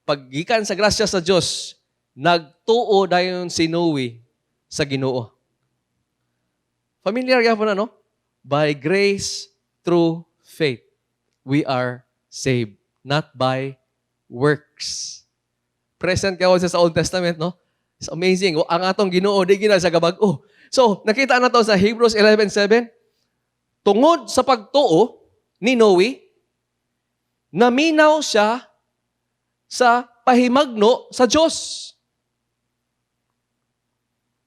paggikan sa grasya sa Dios, nagtuo dayon si Noe sa Ginoo. Familiar gyapon na, no? By grace through faith, we are saved, not by works. Present ka sa Old Testament, no? It's amazing. Ang atong Ginoo, di gina sa gabag-o. So, nakita na to sa Hebrews 11:7. Tungod sa pagtuo ni Noe, naminaw siya sa pahimangno sa Diyos.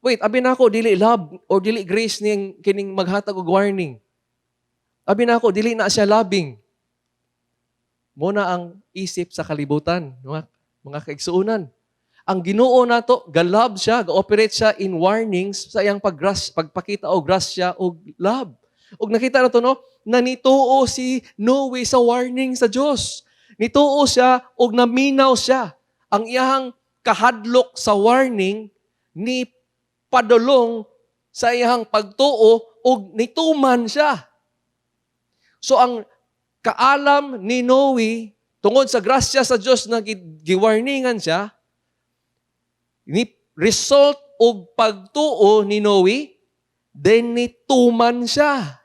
Wait, abi nako dili love or dili grace ning kining maghatag og warning. Abi nako dili na siya loving. Mao na ang isip sa kalibutan, mga kaigsuonan. Ang Ginoo nato, ga-love siya, ga-operate siya in warnings sa iyang pagpakita og grasya og love. Og nakita nato, no, na nituo si Noe sa warning sa Dios. Nituo siya og naminaw siya. Ang iyang kahadlok sa warning ni padulong sa iyang pagtuo og nituman siya. So ang kaalam ni Noe tungod sa grasya sa Dios na giwarningan siya, Ni result og pagtuo ni Noe, then nituman siya.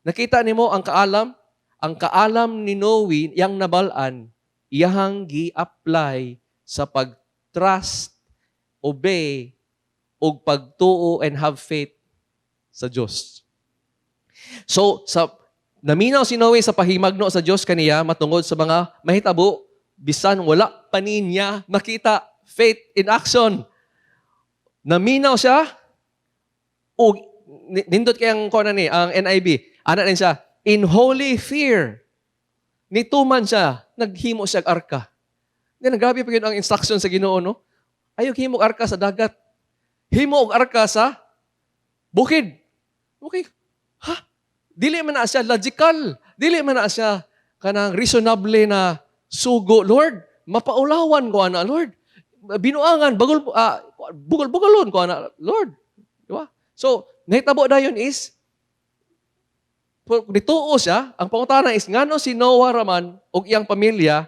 Nakita nimo ang kaalam ni Noe, yang nabalaan, iyahang gi-apply sa pag-trust, obey, ug pagtuo and have faith sa Dios. So, sa naminaw si Noe sa pahimagno sa Dios kaniya matungod sa mga mahitabo, bisan wala pa niya makita, faith in action. Naminaw siya ug nindot kayang kuan ni ang NIV. Ana din siya, in holy fear. Nituman siya, naghimo siya og arka. Then grabe pa gyud ang instruction sa Ginoo, no? Ayaw himo og arka sa dagat. Himo og arka sa bukid. Okay. Ha? Dili man na siya logical. Dili man na siya kanang reasonable na sugo. Lord, mapaulawan ko ana, Lord. Binuangan, bagol, bugol-bugalon ko ana, Lord. Di ba? So, nahitabo dayon is, nituo siya, ang pangutana is, ngano si Noah raman og iyang pamilya,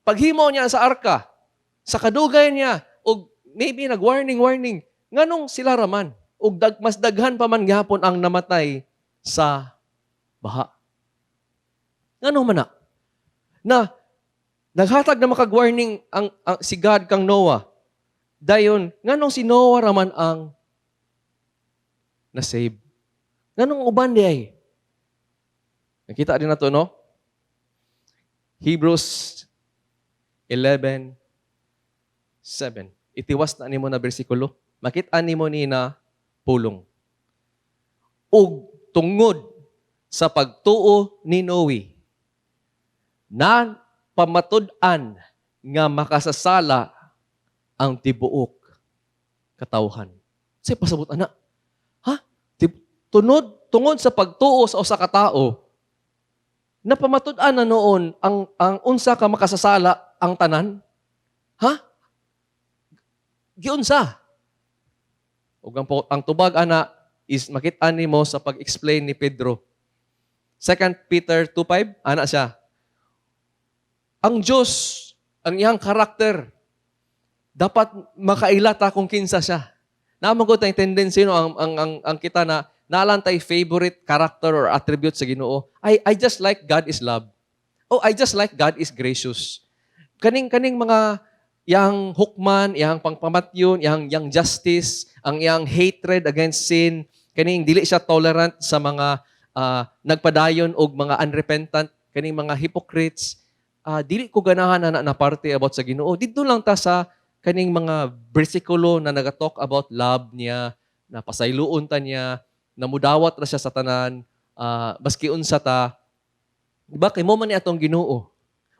paghimo niya sa arka, sa kadugay niya, og maybe nag-warning, warning, nganong sila raman, og mas daghan pa man gihapon ang namatay sa baha? Ngano man na? Na, naghatag na makag-warning ang si God kang Noah. Dayon, nganong si Noah raman ang na-save? Nganong uban di ay? Nakita din nato, no? Hebrews 11:7. Itiwas na nimo na bersikulo. Makita nimo ni na pulong. Ug tungod sa pagtuo ni Noe, na pamatud-an nga makasasala ang tibuok katawhan. Say pasabot ana. Ha? Tungod sa pagtuo sa usa ka tawo, napamatud-an na noon ang unsa ka makasasala ang tanan? Ha? Giunsa? Ug ang tubag ana is makita nimo sa pag-explain ni Pedro. 2 Peter 2:5, ana siya. Ang Diyos, ang iyang karakter, dapat makaila ta kung kinsa siya. Naman ko tayong tendency, no, ang kita na naalan tay favorite character or attribute sa Ginoo. I just like God is love. Oh, I just like God is gracious. Kaning mga yang hukman, yang pangpamatyon, yang justice, ang yang hatred against sin, kaning dili siya tolerant sa mga nagpadayon og mga unrepentant, kaning mga hypocrites. Dili ko ganahan na na parte about sa Ginoo. Didto lang ta sa kaning mga bersikulo na naga-talk about love niya, na pasayloon ta niya, na mudawat ra siya sa tanan, baski unsa ta. Diba kay mo man ni atong Ginoo.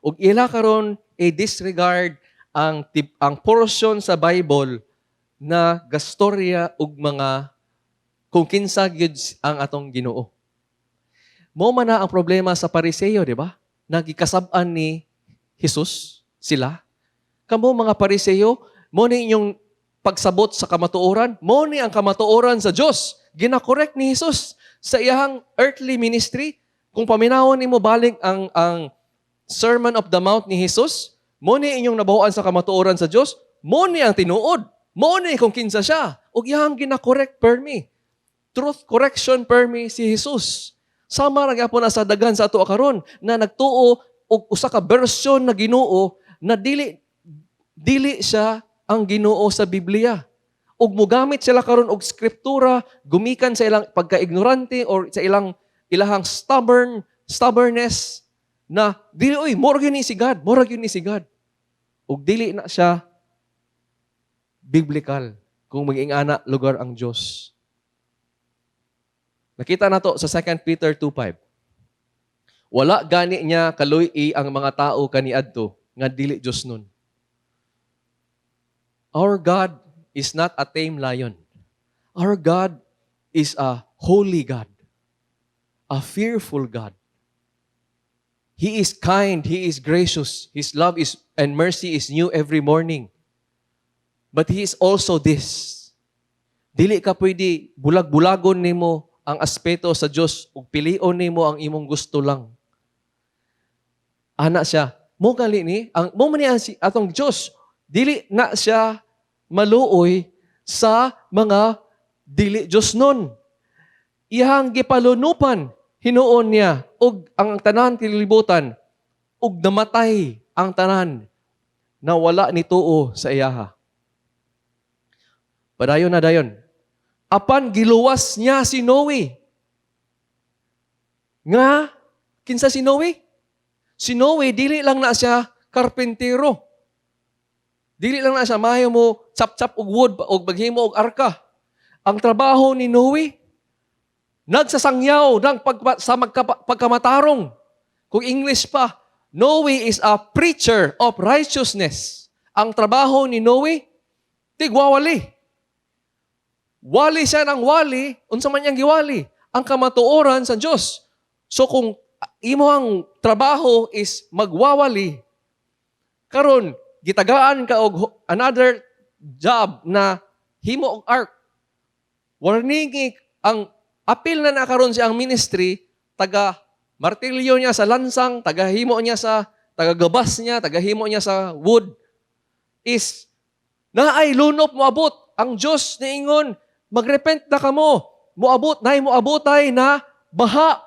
Ug ila karon e disregard ang portion sa Bible na gastorya og mga kung kinsa gyud ang atong Ginoo. Mo man na ang problema sa Pariseo, di ba? Nagikasab-an ni Jesus sila. Kamo mga Pariseo, mo ni inyong pagsabot sa kamatuoran, mo ni ang kamatuoran sa Dios. Gina-correct ni Jesus sa iyang earthly ministry. Kung paminawon nimo balik ang Sermon of the Mount ni Jesus, mo ni inyong nabahuan sa kamatuoran sa Dios, mo ni ang tinuod. Mo ni kung kinsa siya. Ug iyang gina-correct permi. Truth correction permi si Jesus. Sama ra gyapon na sa daghan sa ato karon na nagtuo og usa ka version na Ginoo na dili dili siya ang Ginoo sa Biblia. Ug mogamit sila karon og skriptura gumikan sa ilang pagka-ignorante or sa ilang ilahang stubbornness na dili, oy, mora gyud ni si God, mora gyud ni si God. Ug dili na siya biblical kung mag-ingana lugar ang Dios. Nakita nato sa 2 Peter 2:5. Wala gani niya kaluy ang mga tao kaniadto nga dili Dios nun. Our God is not a tame lion. Our God is a holy God, a fearful God. He is kind, He is gracious, His love is and mercy is new every morning. But He is also this. Dili ka pwede bulag-bulagon nimo ang aspeto sa Dios ug pilion nimo ang imong gusto lang. Ana siya. Mo gali ni ang mo man ni ang atong Dios. Dili na siya maluoy sa mga dili Diyosnon. Iyang gipalunupan hinuon niya og ang tanan kalibutan ug namatay ang tanan na wala ni tuo sa iyaha. Padayon na dayon. Apan giluwas niya si Noe. Nga kinsa si Noe? Si Noe, dili lang na siya karpentero. Dili lang na siya maayo mo chop-chop og wood og maghimo og arka. Ang trabaho ni Noe, nagsasangyaw ng pagkamatarong. Kung English pa, Noe is a preacher of righteousness. Ang trabaho ni Noe, tigwawali. Wali siya ng wali, unsa man niyang giwali? Ang kamatuoran sa Dios. So kung imo ang trabaho is magwawali, karon gitagaan ka og another job na himo og ark. Warning ang apil na na karon siya ang ministry, taga martilyo niya sa lansang, taga himo niya sa taga gabas niya, taga himo niya sa wood is naay lunop moabot. Ang Dios niingon, "Magrepent na kamo. Moabot, naay moabotay na baha.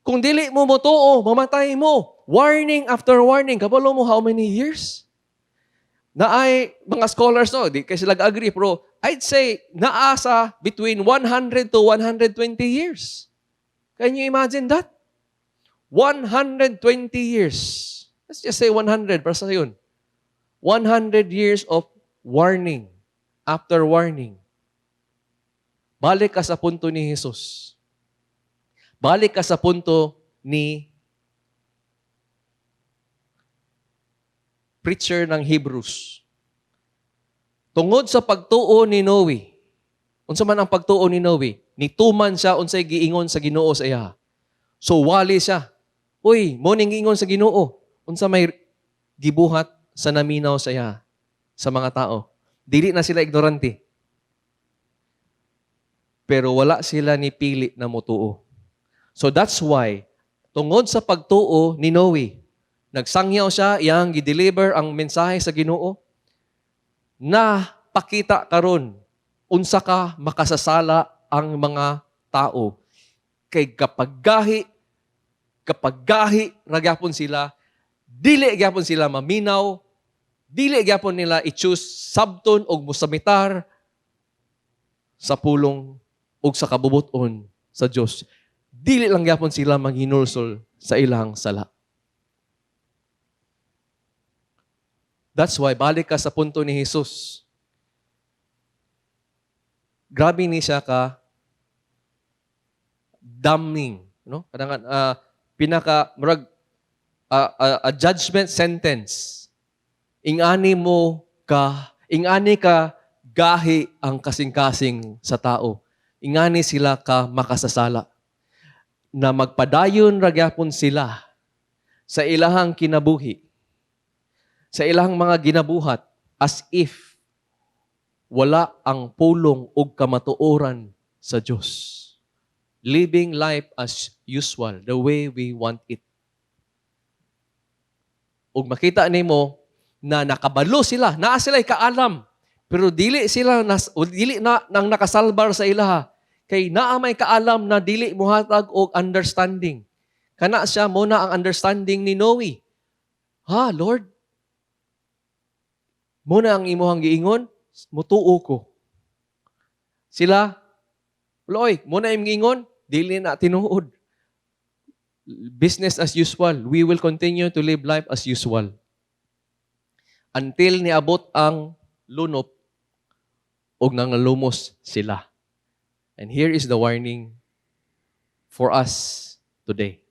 Kung dili mo motuo, mamatay mo." Warning after warning. Kabalo mo how many years? Naay mga scholars, no, di kay sila agree, pero I'd say naa sa between 100 to 120 years. Can you imagine that? 120 years. Let's just say 100 para sa yun. 100 years of warning after warning. Balik ka sa punto ni Jesus. Balik ka sa punto ni preacher ng Hebrews. Tungod sa pagtuo ni Noe, unsa man ang pagtuo ni Noe? Nituman siya unsay giingon sa Ginoo sa iya. So wali siya. "Uy, mo ning giingon sa Ginoo." Unsa may gibuhat sa naminaw sa iya sa mga tao? Dili na sila ignorante. Pero wala sila ni pili na motuo. So that's why, tungod sa pagtuo ni Noe, nagsangyaw siya, iyang gi-deliver ang mensahe sa Ginoo, na pakita karon unsa ka makasasala ang mga tao. Kay kapag gahi ra gyapon sila, dili gyapon sila maminaw, dili gyapon nila i-choose sabton og musamitar sa pulong ug sa kabubuton sa Dios. Dili lang gyapon sila maghinulsol sa ilang sala. That's why balik ka sa punto ni Jesus. Grabe ni siya ka damning, no? Kanang pinaka murag a judgment sentence. Ingani ka gahi ang kasing-kasing sa tao. Ingani sila ka makasasala. Na magpadayon ra gyapon sila sa ilahang kinabuhi, sa ilahang mga ginabuhat, as if wala ang pulong ug kamatuoran sa Dios. Living life as usual, the way we want it. Ug makita nimo na nakabalo sila, naa sila kaalam, pero dili sila nas, o dili na nang nakasalbar sa ilaha kay naa may kaalam na dili mohatag og understanding. Kana siya mo na ang understanding ni Noe. "Ha, Lord? Mo na ang imuhang giingon, mutuo ko." Sila, "Loy, mo na imong giingon, dili na tinuod. Business as usual. We will continue to live life as usual." Until niabot ang lunop ug nangalumos sila. And here is the warning for us today.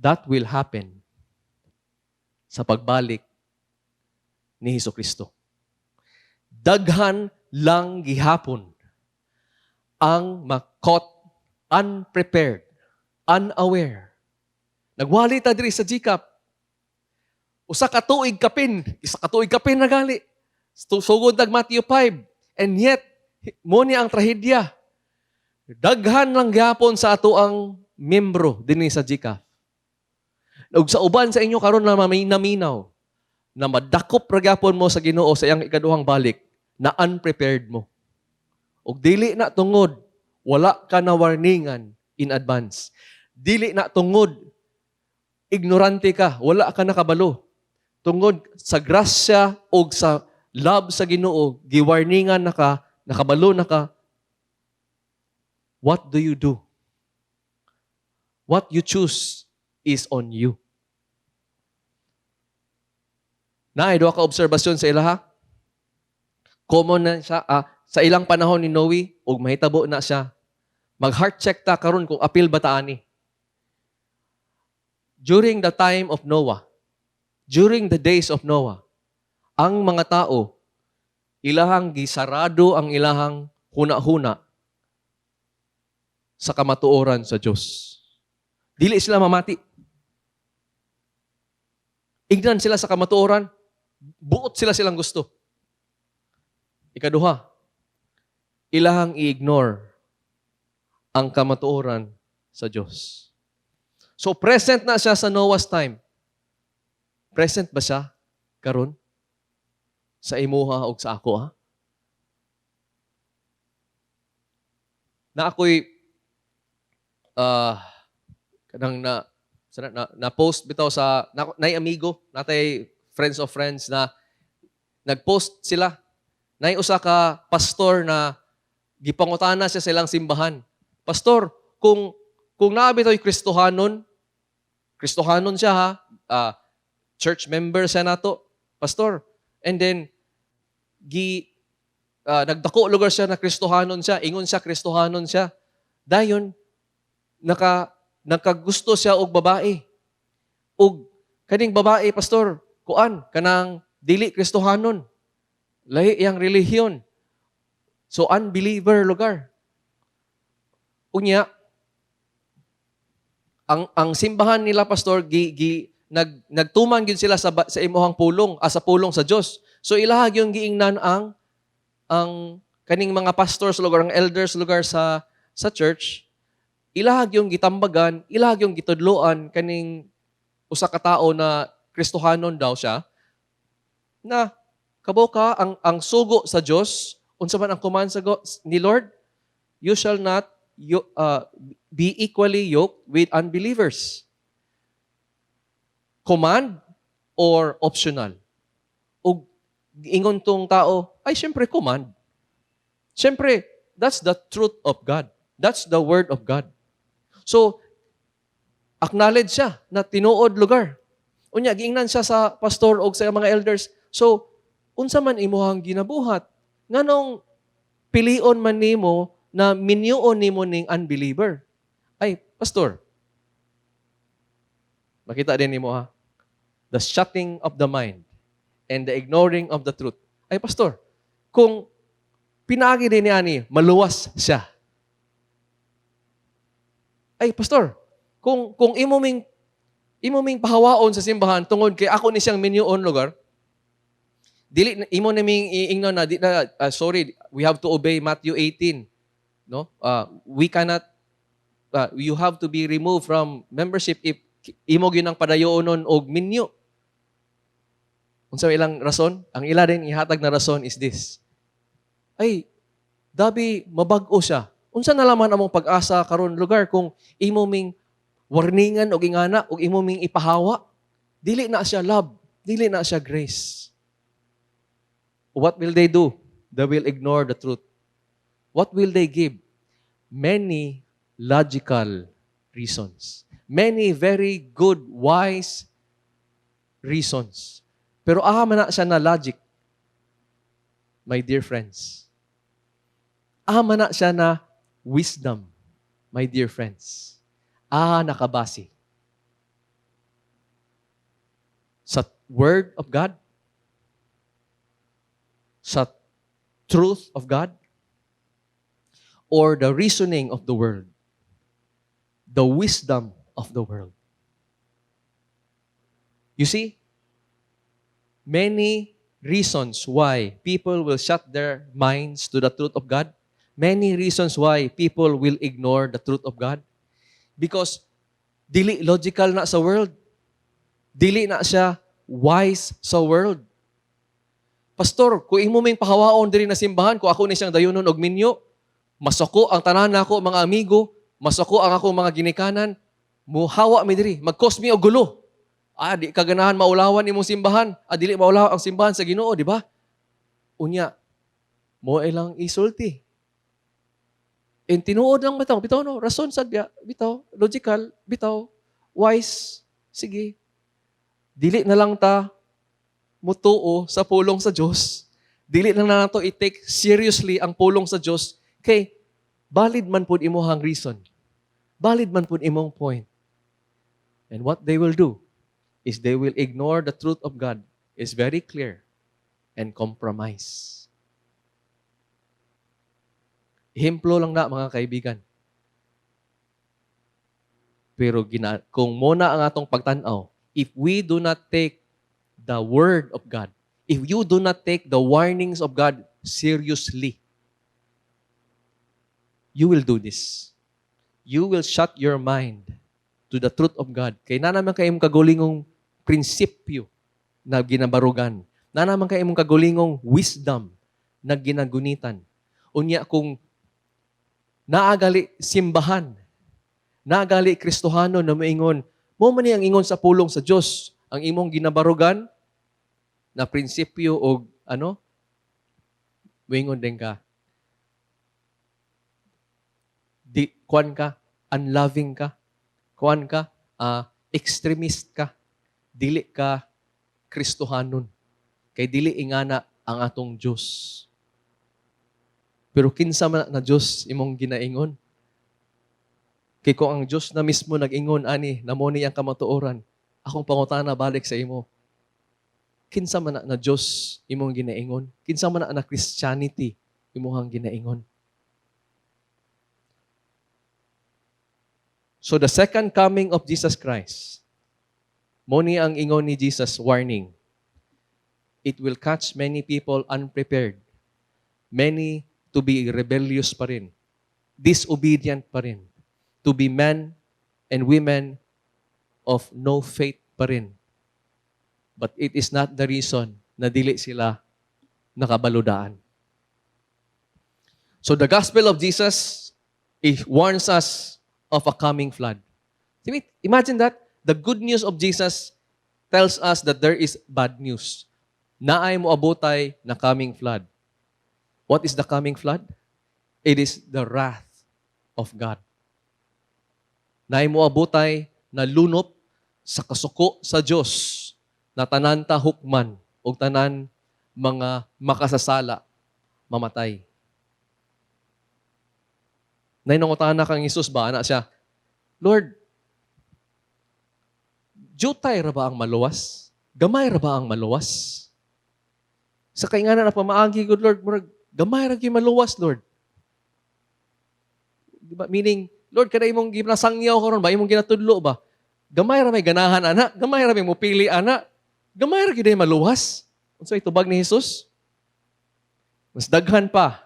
That will happen sa pagbalik ni Hesus Kristo. Daghan lang gihapon ang ma-caught unprepared, unaware. Nagwali ta diri sa GCAP. Usa ka tuig kapin, isa ka tuig kapin na gali. Sugod nag Matthew 5. And yet, mo ni ang trahedya. Daghan lang gyapon sa ato ang membro dinhi sa GCAP. Ug sa uban sa inyo karon na may naminaw, na madakop ra gyapon mo sa Ginoo sa iyang ikaduhang balik na unprepared mo. Ug dili na tungod wala ka na warningan in advance. Dili na tungod ignorante ka, wala ka nakabalo. Tungod sa grasya og sa love sa Ginoo, giwarningan na ka, nakabalo na ka. What do you do? What you choose is on you. Naay duha ka obserbasyon sa ilaha. Common na siya sa ilang panahon ni Noe ug mahitabo na siya. Mag heart check ta karon kung apil ba ta ani. During the time of Noah, during the days of Noah, ang mga tao ilahang gisarado ang ilahang huna-huna sa kamatuoran sa Dios. Dili sila mamati. Ignan sila sa kamatuoran, buot sila silang gusto. Ikaduha, ilahang i-ignore ang kamatuoran sa Diyos. So present na siya sa Noah's time. Present ba siya karon? Sa imuha o sa ako, ha? Na ako'y kanang na sana na post bitaw sa na, nay amigo natay friends of friends na nagpost sila, nay usa ka pastor na gipangutana siya sa ilang simbahan. "Pastor, kung naa bitaw Kristohanon," Kristohanon siya ha, church member siya nato, pastor. And then gi nagdako lugar siya na Kristohanon siya, ingon siya Kristohanon siya. Dayon nakagusto siya og babae. Ug kaning babae, pastor, kuan kanang dili Kristohanon. Lahi iyang relihiyon. So unbeliever lugar. Unya ang simbahan nila, pastor, gi, gi nagtuman gyud sila sa imuhang pulong, sa pulong sa Dios. So ilaha gyud giingnan ang kaning mga pastors lugar, ang elders lugar sa church, ilaha gyud gitambagan, ilaha gyud gitudloan kaning usa ka tawo na Kristohanon daw siya na kabaw ka ang sugo sa Dios, unsa man ang command sa ni Lord, you shall not be equally yoked with unbelievers. Command or optional? Ug ingon tong tao, "Ay, syempre command. Syempre, that's the truth of God. That's the word of God." So, acknowledge siya na tinuod lugar. Unya, giingnan siya sa pastor o sa mga elders. "So, unsa man imuhang ginabuhat? Nganong pilion man nimo na minyuon nimo ning unbeliever?" "Ay, pastor," makita din nimo ha, the shutting of the mind and the ignoring of the truth. "Ay, pastor, kung pinaagi din ni ani, maluwas siya. Ay, pastor, kung imo ming pahawaon sa simbahan tungod kay ako ni siyang minyuon lugar, dili imo naming iingnon na, di na, sorry, we have to obey Matthew 18, no? We cannot, you have to be removed from membership if imo gyud ang padayonon og minyo." Unsa may ilang rason? Ang ila din ihatag na rason is this. "Ay, dabi mabag-o siya. Unsa na laman among pag-asa karon lugar kung imo ming warningan og ingana og imo ming ipahawa? Dili na siya love, dili na siya grace." What will they do? They will ignore the truth. What will they give? Many logical reasons. Many very good, wise reasons. Pero aha man na siya na logic, my dear friends? Aha man na siya na wisdom, my dear friends? Aha nakabase sa Word of God, sa truth of God, or the reasoning of the world, the wisdom of the world? You see, many reasons why people will shut their minds to the truth of God, many reasons why people will ignore the truth of God. Because dili logical na sa world. Dili na siya Wise sa world. "Pastor, kung imo ming pahawaon diri na simbahan, kung ako ni siyang dayunon og minyo, masako ang tanan nako mga amigo, masako ang ako mga ginikanan, muhawa mi diri, mag-cause mi og gulo." Ah, di ka ganahan maulawan imong simbahan. Ah, dili maulaw ang simbahan sa Ginoo, di ba? Unya, mo ilang isulti. And tinuod lang bitaw, bitaw no, rason sad biya, bitaw, logical, bitaw, wise, sige. Dili na lang ta mutuo sa pulong sa Dios. Dili na lang nato i-take seriously ang pulong sa Dios kay valid man pud imong reason. Valid man pud imong point. And what they will do is they will ignore the truth of God is very clear and compromise. Ehemplo lang na, mga kaibigan. Pero kung muna ang atong pagtan-aw, if we do not take the word of God, if you do not take the warnings of God seriously, you will do this. You will shut your mind to the truth of God. Kay naa naman kay imong kagulingong prinsipyo na ginabarugan. Naa naman kay imong kagulingong wisdom na ginagunitan. Unya kung naagali simbahan, naagali Kristohano na moingon, mo man ni ang ingon sa pulong sa Dios, ang imong ginabarugan na prinsipyo og ano, moingon din ka. Di kuan ka, unloving ka, kuan ka, extremist ka, dili ka Kristohanon. Kay dili ingana ang atong Dios. Pero kinsa man na Dios imong ginaingon? Kay kung ang Dios na mismo nag-ingon ani, na mo ni ang kamatuoran, akong pangutana balik sa imo. Kinsa man na Dios imong ginaingon? Kinsa man na Christianity imong ginaingon? So the second coming of Jesus Christ, mo ni ang ingon ni Jesus, warning. It will catch many people unprepared. Many to be rebellious pa rin. Disobedient pa rin. To be men and women of no faith pa rin. But it is not the reason na dili sila nakabaludaan. So the gospel of Jesus, it warns us of a coming flood. Imagine that. The good news of Jesus tells us that there is bad news. Naay mo abotay na coming flood. What is the coming flood? It is the wrath of God. Naay mo abotay na lunop sa kasuko sa Dios na tanan ta hukman o tanan mga makasasala mamatay. Nay nangutana kang Hesus ba ana siya, "Lord, jutay ra ba ang maluwas? Gamay ra ba ang maluwas? Sa kainganan na pamaagi, good Lord, murag gamay ra gyud maluwas, Lord." Di ba? Meaning, "Lord, kada imong ginasangyaw karon ba, imong ginatudlo ba? Gamay ra may ganahan ana, gamay ra may mupili ana, gamay ra gyud ay maluwas." Unsa itubag ni Hesus? Mas daghan pa.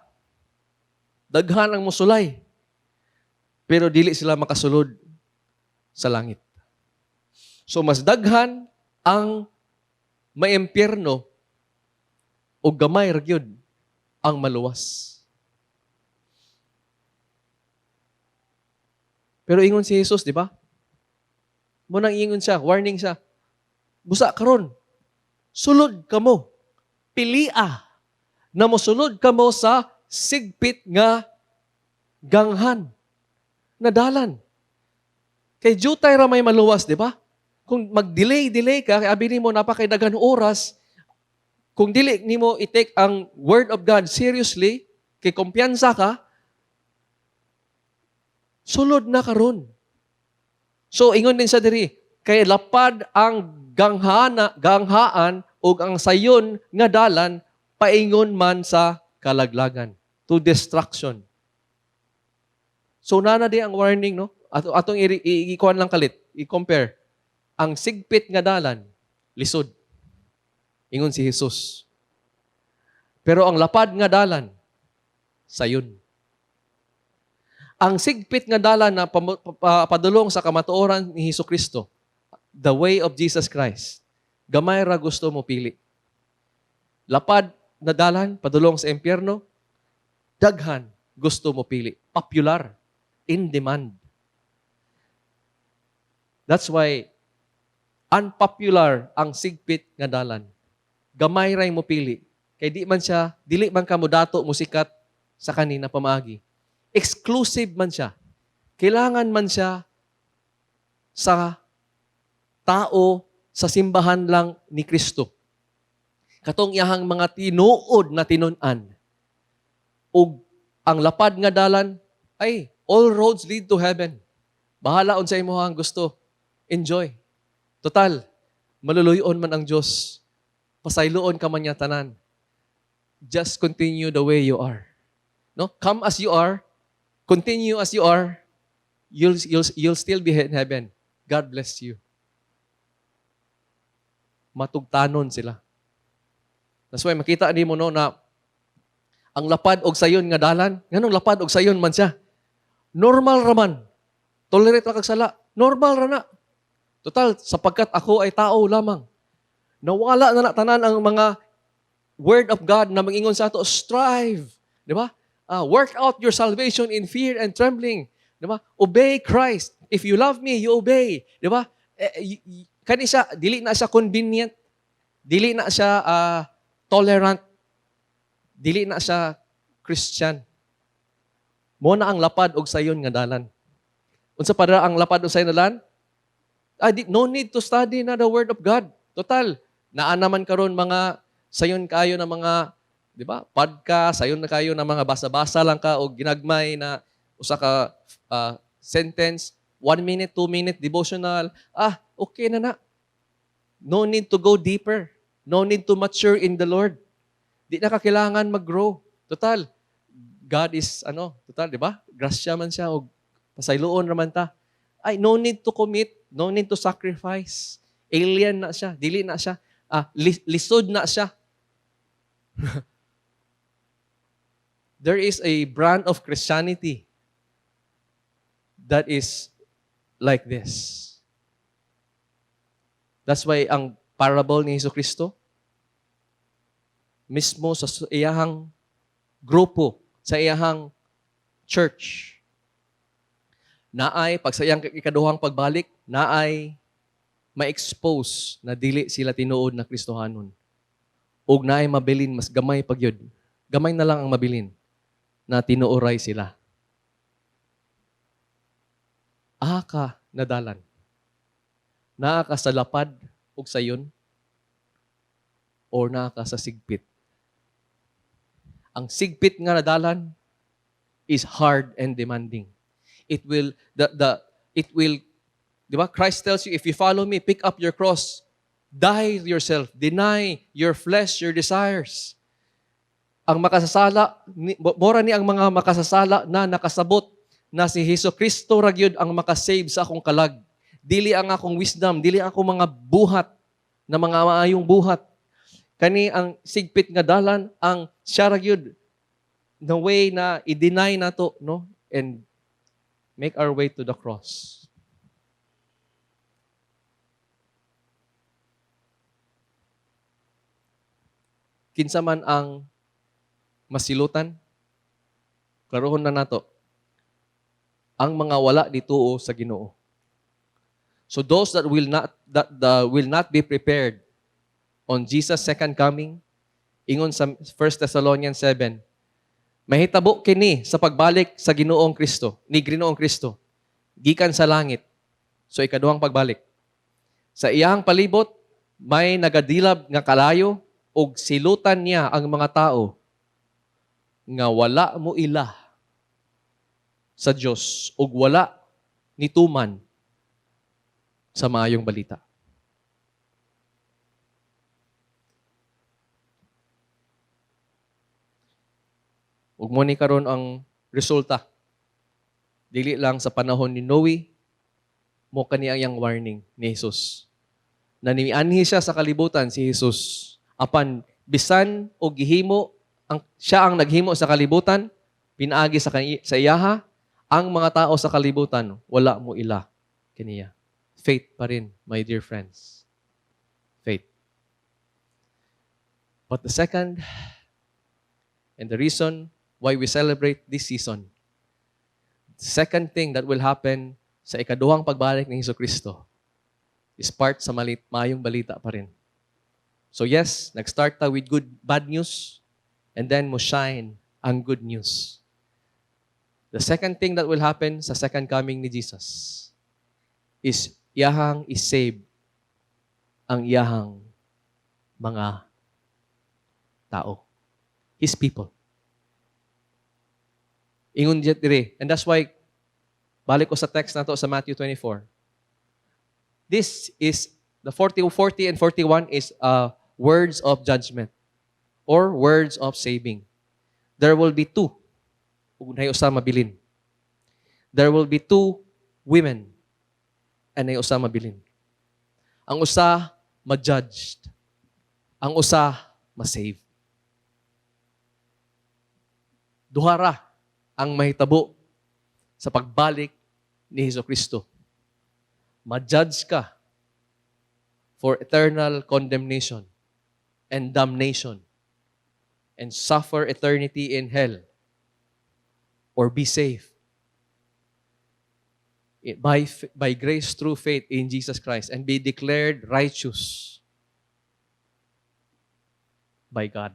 Daghan ang musulay. Pero dili sila makasulod sa langit. So mas daghan ang maimpyerno o gamay ra gyud ang maluwas. Pero ingon si Jesus, di ba? Munang ingon siya, warning siya. "Busa karon, sulod kamo. Pilia na mosulod kamo sa sigpit nga ganghan na dalan." Kay jutay ra may maluwas, di ba? Kung mag-delay-delay ka, kay abi nimo napakay daghan oras, kung dili nimo i-take ang word of God seriously, kay kumpiyansa ka, sulod na karon. So ingon din sa diri, kay lapad ang ganghaan ug ang sayon nga dalan paingon man sa kalaglagan, to destruction. So nana di ang warning, no? Atong ikuan lang kalit, i-compare. Ang sigpit nga dalan, lisod. Ingon si Jesus. Pero ang lapad nga dalan, sayon. Ang sigpit nga dalan na padulong sa kamatuoran ni Hesus Kristo, the way of Jesus Christ, Gamay ra gusto mo pili. Lapad na dalan padulong sa impyerno, daghan gusto mo pili. Popular, in demand. That's why unpopular ang sigpit nga dalan. Gamay ray mo pili. Kay di man siya, dili man ka modato mo sikat sa kanina pamaagi. Exclusive man siya. Kailangan man siya sa tao sa simbahan lang ni Kristo. Katong iyahang mga tinuod na tinun-an. Ug ang lapad nga dalan ay all roads lead to heaven. Bahala unsa imong gusto. Enjoy. Total, maluluyon man ang Diyos. Pasayloon ka man niya tanan. Just continue the way you are. No? Come as you are, continue as you are, you'll still be in heaven. God bless you. Matugtanon sila. That's why makita nimo, no, na ang lapad og sayon nga dalan, nganong lapad og sayon man siya? Normal raman. Tolerate ra kag sala. Normal ra na. Total, sapagkat ako ay tao lamang. Nawala na na tanan ang mga word of God na mangingon sa ato, strive. Di ba? Work out your salvation in fear and trembling. Di ba? Obey Christ. If you love me, you obey. Di ba? Eh, kani siya, dili na siya convenient. Dili na siya tolerant. Dili na siya Christian. Mo na ang lapad og sayon nga dalan. Unsa pa ra ang lapad og sayon nga dalan? Ah, di, no need to study na the word of God. Total, naa naman karon mga sayon kayo na mga, di ba? Podcast, sayon na kayo na mga basa-basa lang ka o ginagmay na usa ka sentence, 1 minute, 2 minute devotional. Ah, okay na na. No need to go deeper. No need to mature in the Lord. Di na ka kailangan mag-grow. Total, God is, ano, total, di ba? Grasya man siya o pasayloon raman ta. Ay, no need to commit, no need to sacrifice. Alien na siya, dili na siya, lisod na siya. There is a brand of Christianity that is like this. That's why ang parable ni Hesus Kristo, mismo sa iyahang grupo, sa iyahang church, naay, pag sa iyang ikaduhang pagbalik, naay ma-expose na dili sila tinuod na Kristohanon. Ug naay mabilin, mas gamay pa gyud. Gamay na lang ang mabilin na tinuoray sila. Asa ka nadalan? Naa ka sa lapad ug sayon or naa ka sa sigpit? Ang sigpit nga nadalan is hard and demanding. It will the it will, di ba? Christ tells you, "If you follow me, pick up your cross, die yourself, deny your flesh, your desires." Ang makasasala, mora ni ang mga makasasala na nakasabot na si Hesus Kristo ra gyud ang makasave sa akong kalag. Dili ang akong wisdom, dili ang akong mga buhat na mga maayong buhat. Kani ang sigpit nga dalan, ang siya ra gyud the way na i-deny nato, no, and make our way to the cross. Kinsa man ang masilutan, klarohon na nato, ang mga wala dituo sa Ginoo. So those that will not be prepared on Jesus' second coming, ingon sa 1 Thessalonians 7, mahitabo kini sa pagbalik sa Ginoong Kristo, ni Ginoong Kristo, gikan sa langit. So ikaduhang pagbalik. Sa iyang palibot, may nagadilab nga kalayo ug silutan niya ang mga tao nga wala mo ila sa Dios ug wala nituman sa maayong balita. Ug mo ni karon ang resulta. Dili lang sa panahon ni Noe, mo kani ang iyang warning ni Jesus. Na nianhi siya sa kalibutan si Jesus. Apan bisan og gihimo ang siya ang naghimo sa kalibutan, pinaagi sa iyaha, ang mga tao sa kalibutan wala mo ila kaniya. Faith pa rin, my dear friends. Faith. But the second, and the reason why we celebrate this season, the second thing that will happen sa ikaduhang pagbalik ni Hesus Kristo is part sa maayong balita pa rin. So yes, nag-start ta with good bad news and then mo shine ang good news. The second thing that will happen sa second coming ni Jesus is iyahang i-save ang iyahang mga tao. His people. Ingon diya diri. And that's why, balik ko sa text nato sa Matthew 24. This is, the 40, 40 and 41 is words of judgment or words of saving. There will be two. Ug naay usa mabilin. There will be two women and naay usa mabilin. Ang usa ma-judged. Ang usa ma-save. Duha ra ang mahitabo sa pagbalik ni Hesus Kristo. Ma-judge ka for eternal condemnation and damnation and suffer eternity in hell or be saved by grace through faith in Jesus Christ and be declared righteous by God.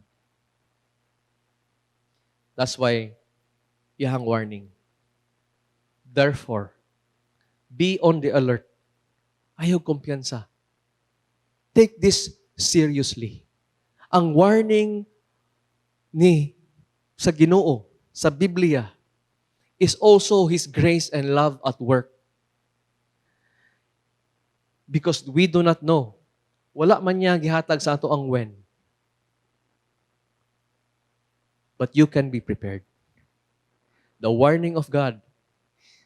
That's why iyang warning. Therefore, be on the alert. Ayaw kumpiyansa. Take this seriously. Ang warning ni sa Ginoo sa Biblia is also His grace and love at work. Because we do not know. Wala man niya gihatag sa ato ang when. But you can be prepared. The warning of God,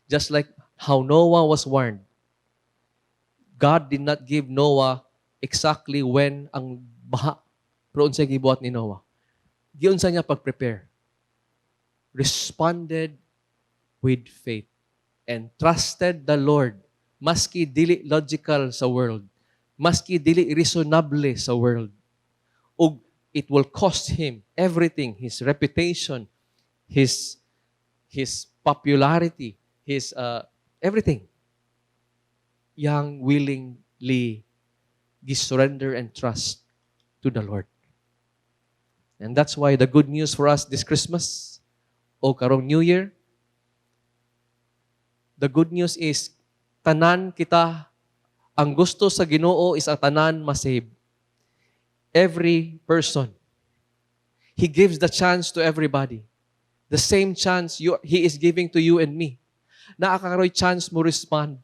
just like how Noah was warned, God did not give Noah exactly when ang baha, pero unsay gibuhat ni Noah? Giunsa niya pag-prepare? Responded with faith and trusted the Lord maski dili logical sa world, maski dili reasonable sa world. Ug it will cost him everything, his reputation, his popularity, his everything. Yang willingly surrender and trust to the Lord. And that's why the good news for us this Christmas o karong New Year, the good news is tanan kita, ang gusto sa Ginoo is ang tanan masave. Every person. He gives the chance to everybody. The same chance He is giving to you and me. Naa karoy chance mo respond.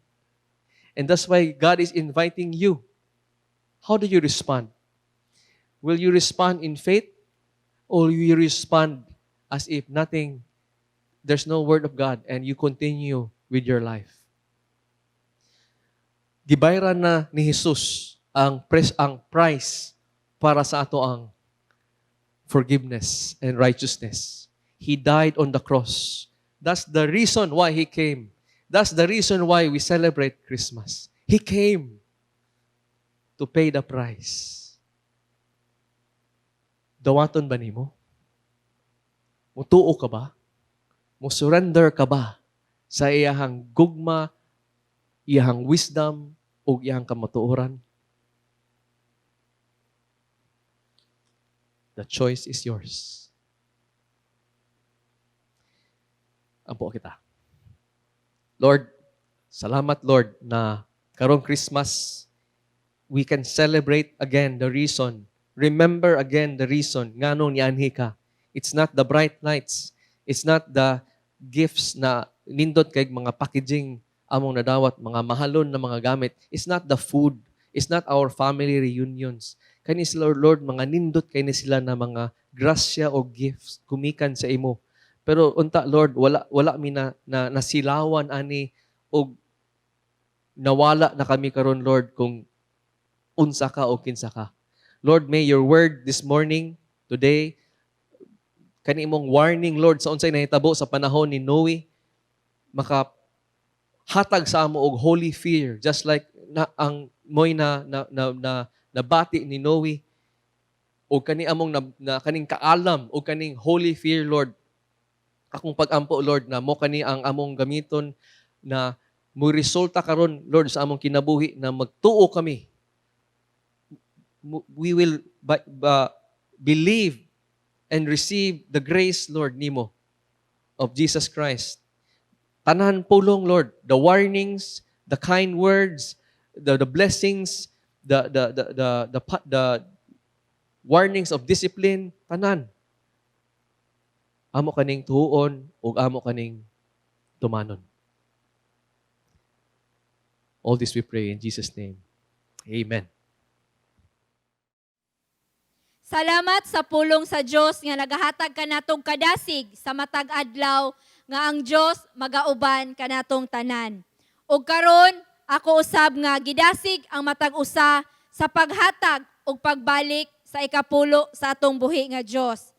And that's why God is inviting you. How do you respond? Will you respond in faith? Or will you respond as if nothing, there's no word of God, and you continue with your life? Gibayran na ni Jesus ang price para sa ato ang forgiveness and righteousness. He died on the cross. That's the reason why He came. That's the reason why we celebrate Christmas. He came to pay the price. Dawaton ba nimo? Mutuo ka ba? Mo-surrender ka ba sa iyahang gugma, iyahang wisdom, ug iyahang kamatuoran? The choice is yours. Ampo kita. Lord, salamat, Lord, na karong Christmas we can celebrate again the reason. Remember again the reason nganong nianhi ka. It's not the bright lights. It's not the gifts na nindot kay mga packaging among nadawat, mga mahalon na mga gamit. It's not the food. It's not our family reunions. Kani sila, Lord, mga nindot kay ni sila na mga grasya o gifts gumikan sa imo. Pero unta, Lord, wala mi na nasilawan ani og nawala na kami karon, Lord, kung unsa ka o kinsa ka. Lord, may your word this morning, today, kani imong warning, Lord, sa unsay nahitabo sa panahon ni Noe, maka hatag sa amo og holy fear, just like na, ang moy na nabati ni Noe. O kani among na kaning kaalam o kaning holy fear, Lord. Akong pagampo, Lord, na mo kani ang among gamiton na mo resulta karon, Lord, sa among kinabuhi na magtuo kami. We will believe and receive the grace, Lord, nimo of Jesus Christ. Tanan pulong, Lord, the warnings, the kind words, the blessings, the warnings of discipline, tanan. Amo kaning tuon ug amo kaning tumanon. All this we pray in Jesus' name. Amen. Salamat sa pulong sa Dios nga nagahatag kanatong kadasig sa matag adlaw nga ang Dios magauban kanatong tanan. Ug karon ako usab nga gidasig ang matag usa sa paghatag ug pagbalik sa ikapulo sa atong buhi nga Dios.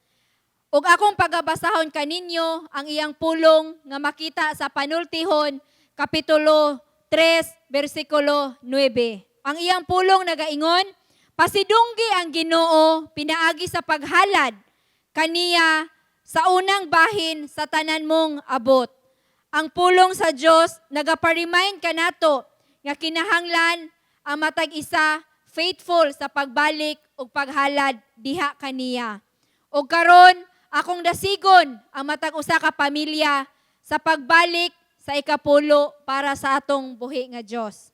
Ug akong pagabasahon kaninyo ang iyang pulong nga makita sa Panultihon kapitulo 3 bersikulo 9. Ang iyang pulong nagaingon, "Pasidunggi ang Ginoo pinaagi sa paghalad kaniya sa unang bahin sa tanan mong abot." Ang pulong sa Dios nagapa-remind kanato nga kinahanglan ang matag isa faithful sa pagbalik ug paghalad diha kaniya. Ug karon akong dasigon ang matag usa ka pamilya sa pagbalik sa ikapulo para sa atong buhi nga Dios.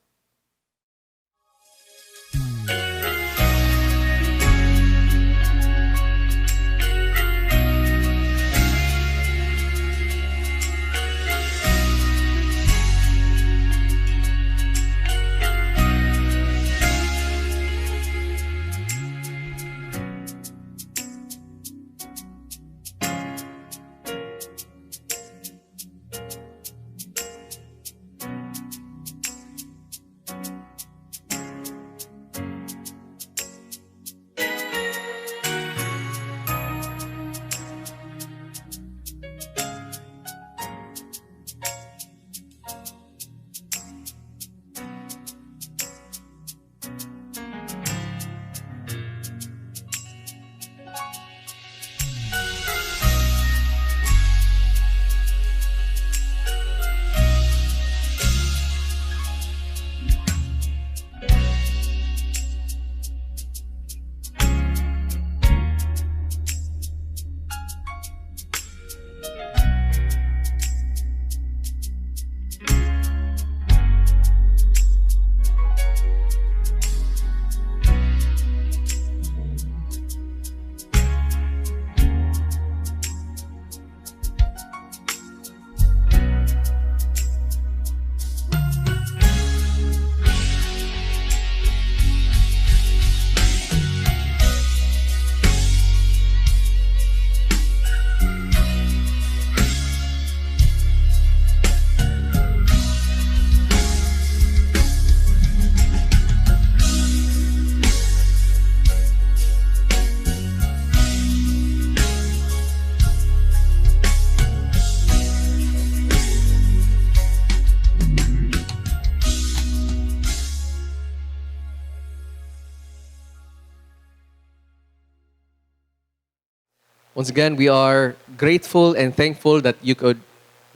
Once again, we are grateful and thankful that you could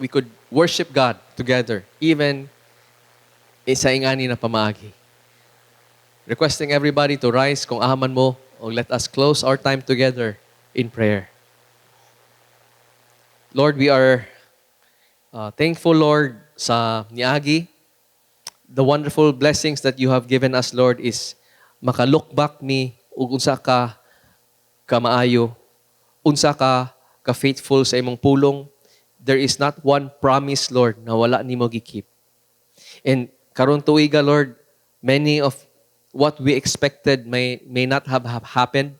we could worship God together, even sa ingani na pamaagi. Requesting everybody to rise kung ahaman mo, o let us close our time together in prayer. Lord, we are thankful, Lord, sa niagi. The wonderful blessings that you have given us, Lord, is maka-look back mi ug unsa ka kamaayo, unsa ka ka-faithful sa imong pulong. There is not one promise, Lord, na wala nimo gi-keep. And karon tuiga, Lord, many of what we expected may not have happened.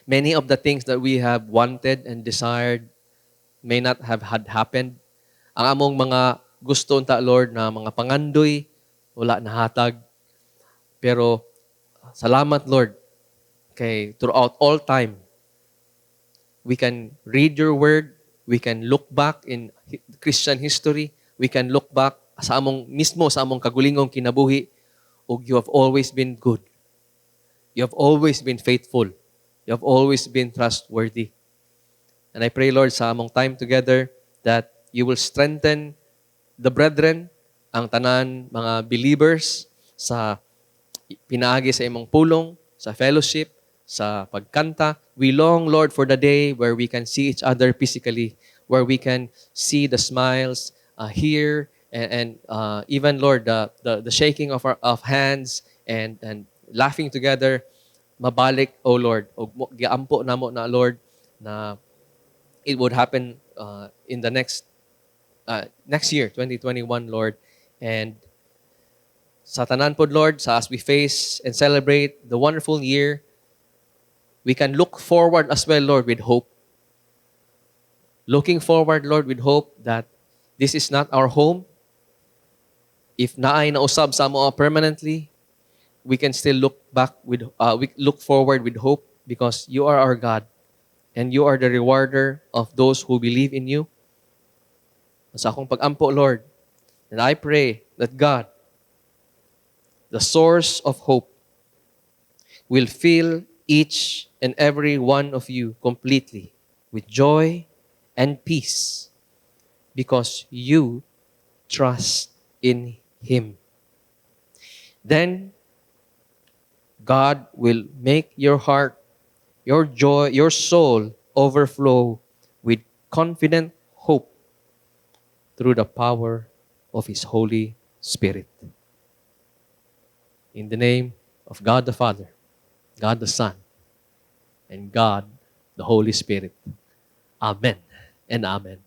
Many of the things that we have wanted and desired may not have had happened. Ang among mga gusto unta, Lord, na mga pangandoy, wala nahatag. Pero salamat, Lord, kay throughout all time, we can read your word, we can look back in Christian history, we can look back sa among mismo, sa among kagulingong kinabuhi, ug you have always been good. You have always been faithful. You have always been trustworthy. And I pray, Lord, sa among time together that you will strengthen the brethren, ang tanan mga believers sa pinaagi sa imong pulong, sa fellowship, sa pagkanta. We long, Lord, for the day where we can see each other physically, where we can see the smiles, hear, and even, Lord, the shaking of hands and laughing together, mabalik, O Lord. O giampo namo na, Lord, na it would happen in the next year, 2021, Lord. And sa tanan pod, Lord, sa as we face and celebrate the wonderful year, we can look forward as well, Lord, with hope. Looking forward, Lord, with hope that this is not our home. If naay nausab sa amo permanently, we can still look back with we look forward with hope because you are our God and you are the rewarder of those who believe in you. Sa akong pag-ampo, Lord, and I pray that God, the source of hope, will fill each and every one of you completely with joy and peace because you trust in Him. Then God will make your heart, your joy, your soul overflow with confident hope through the power of His Holy Spirit. In the name of God the Father, God the Son, and God the Holy Spirit. Amen and amen.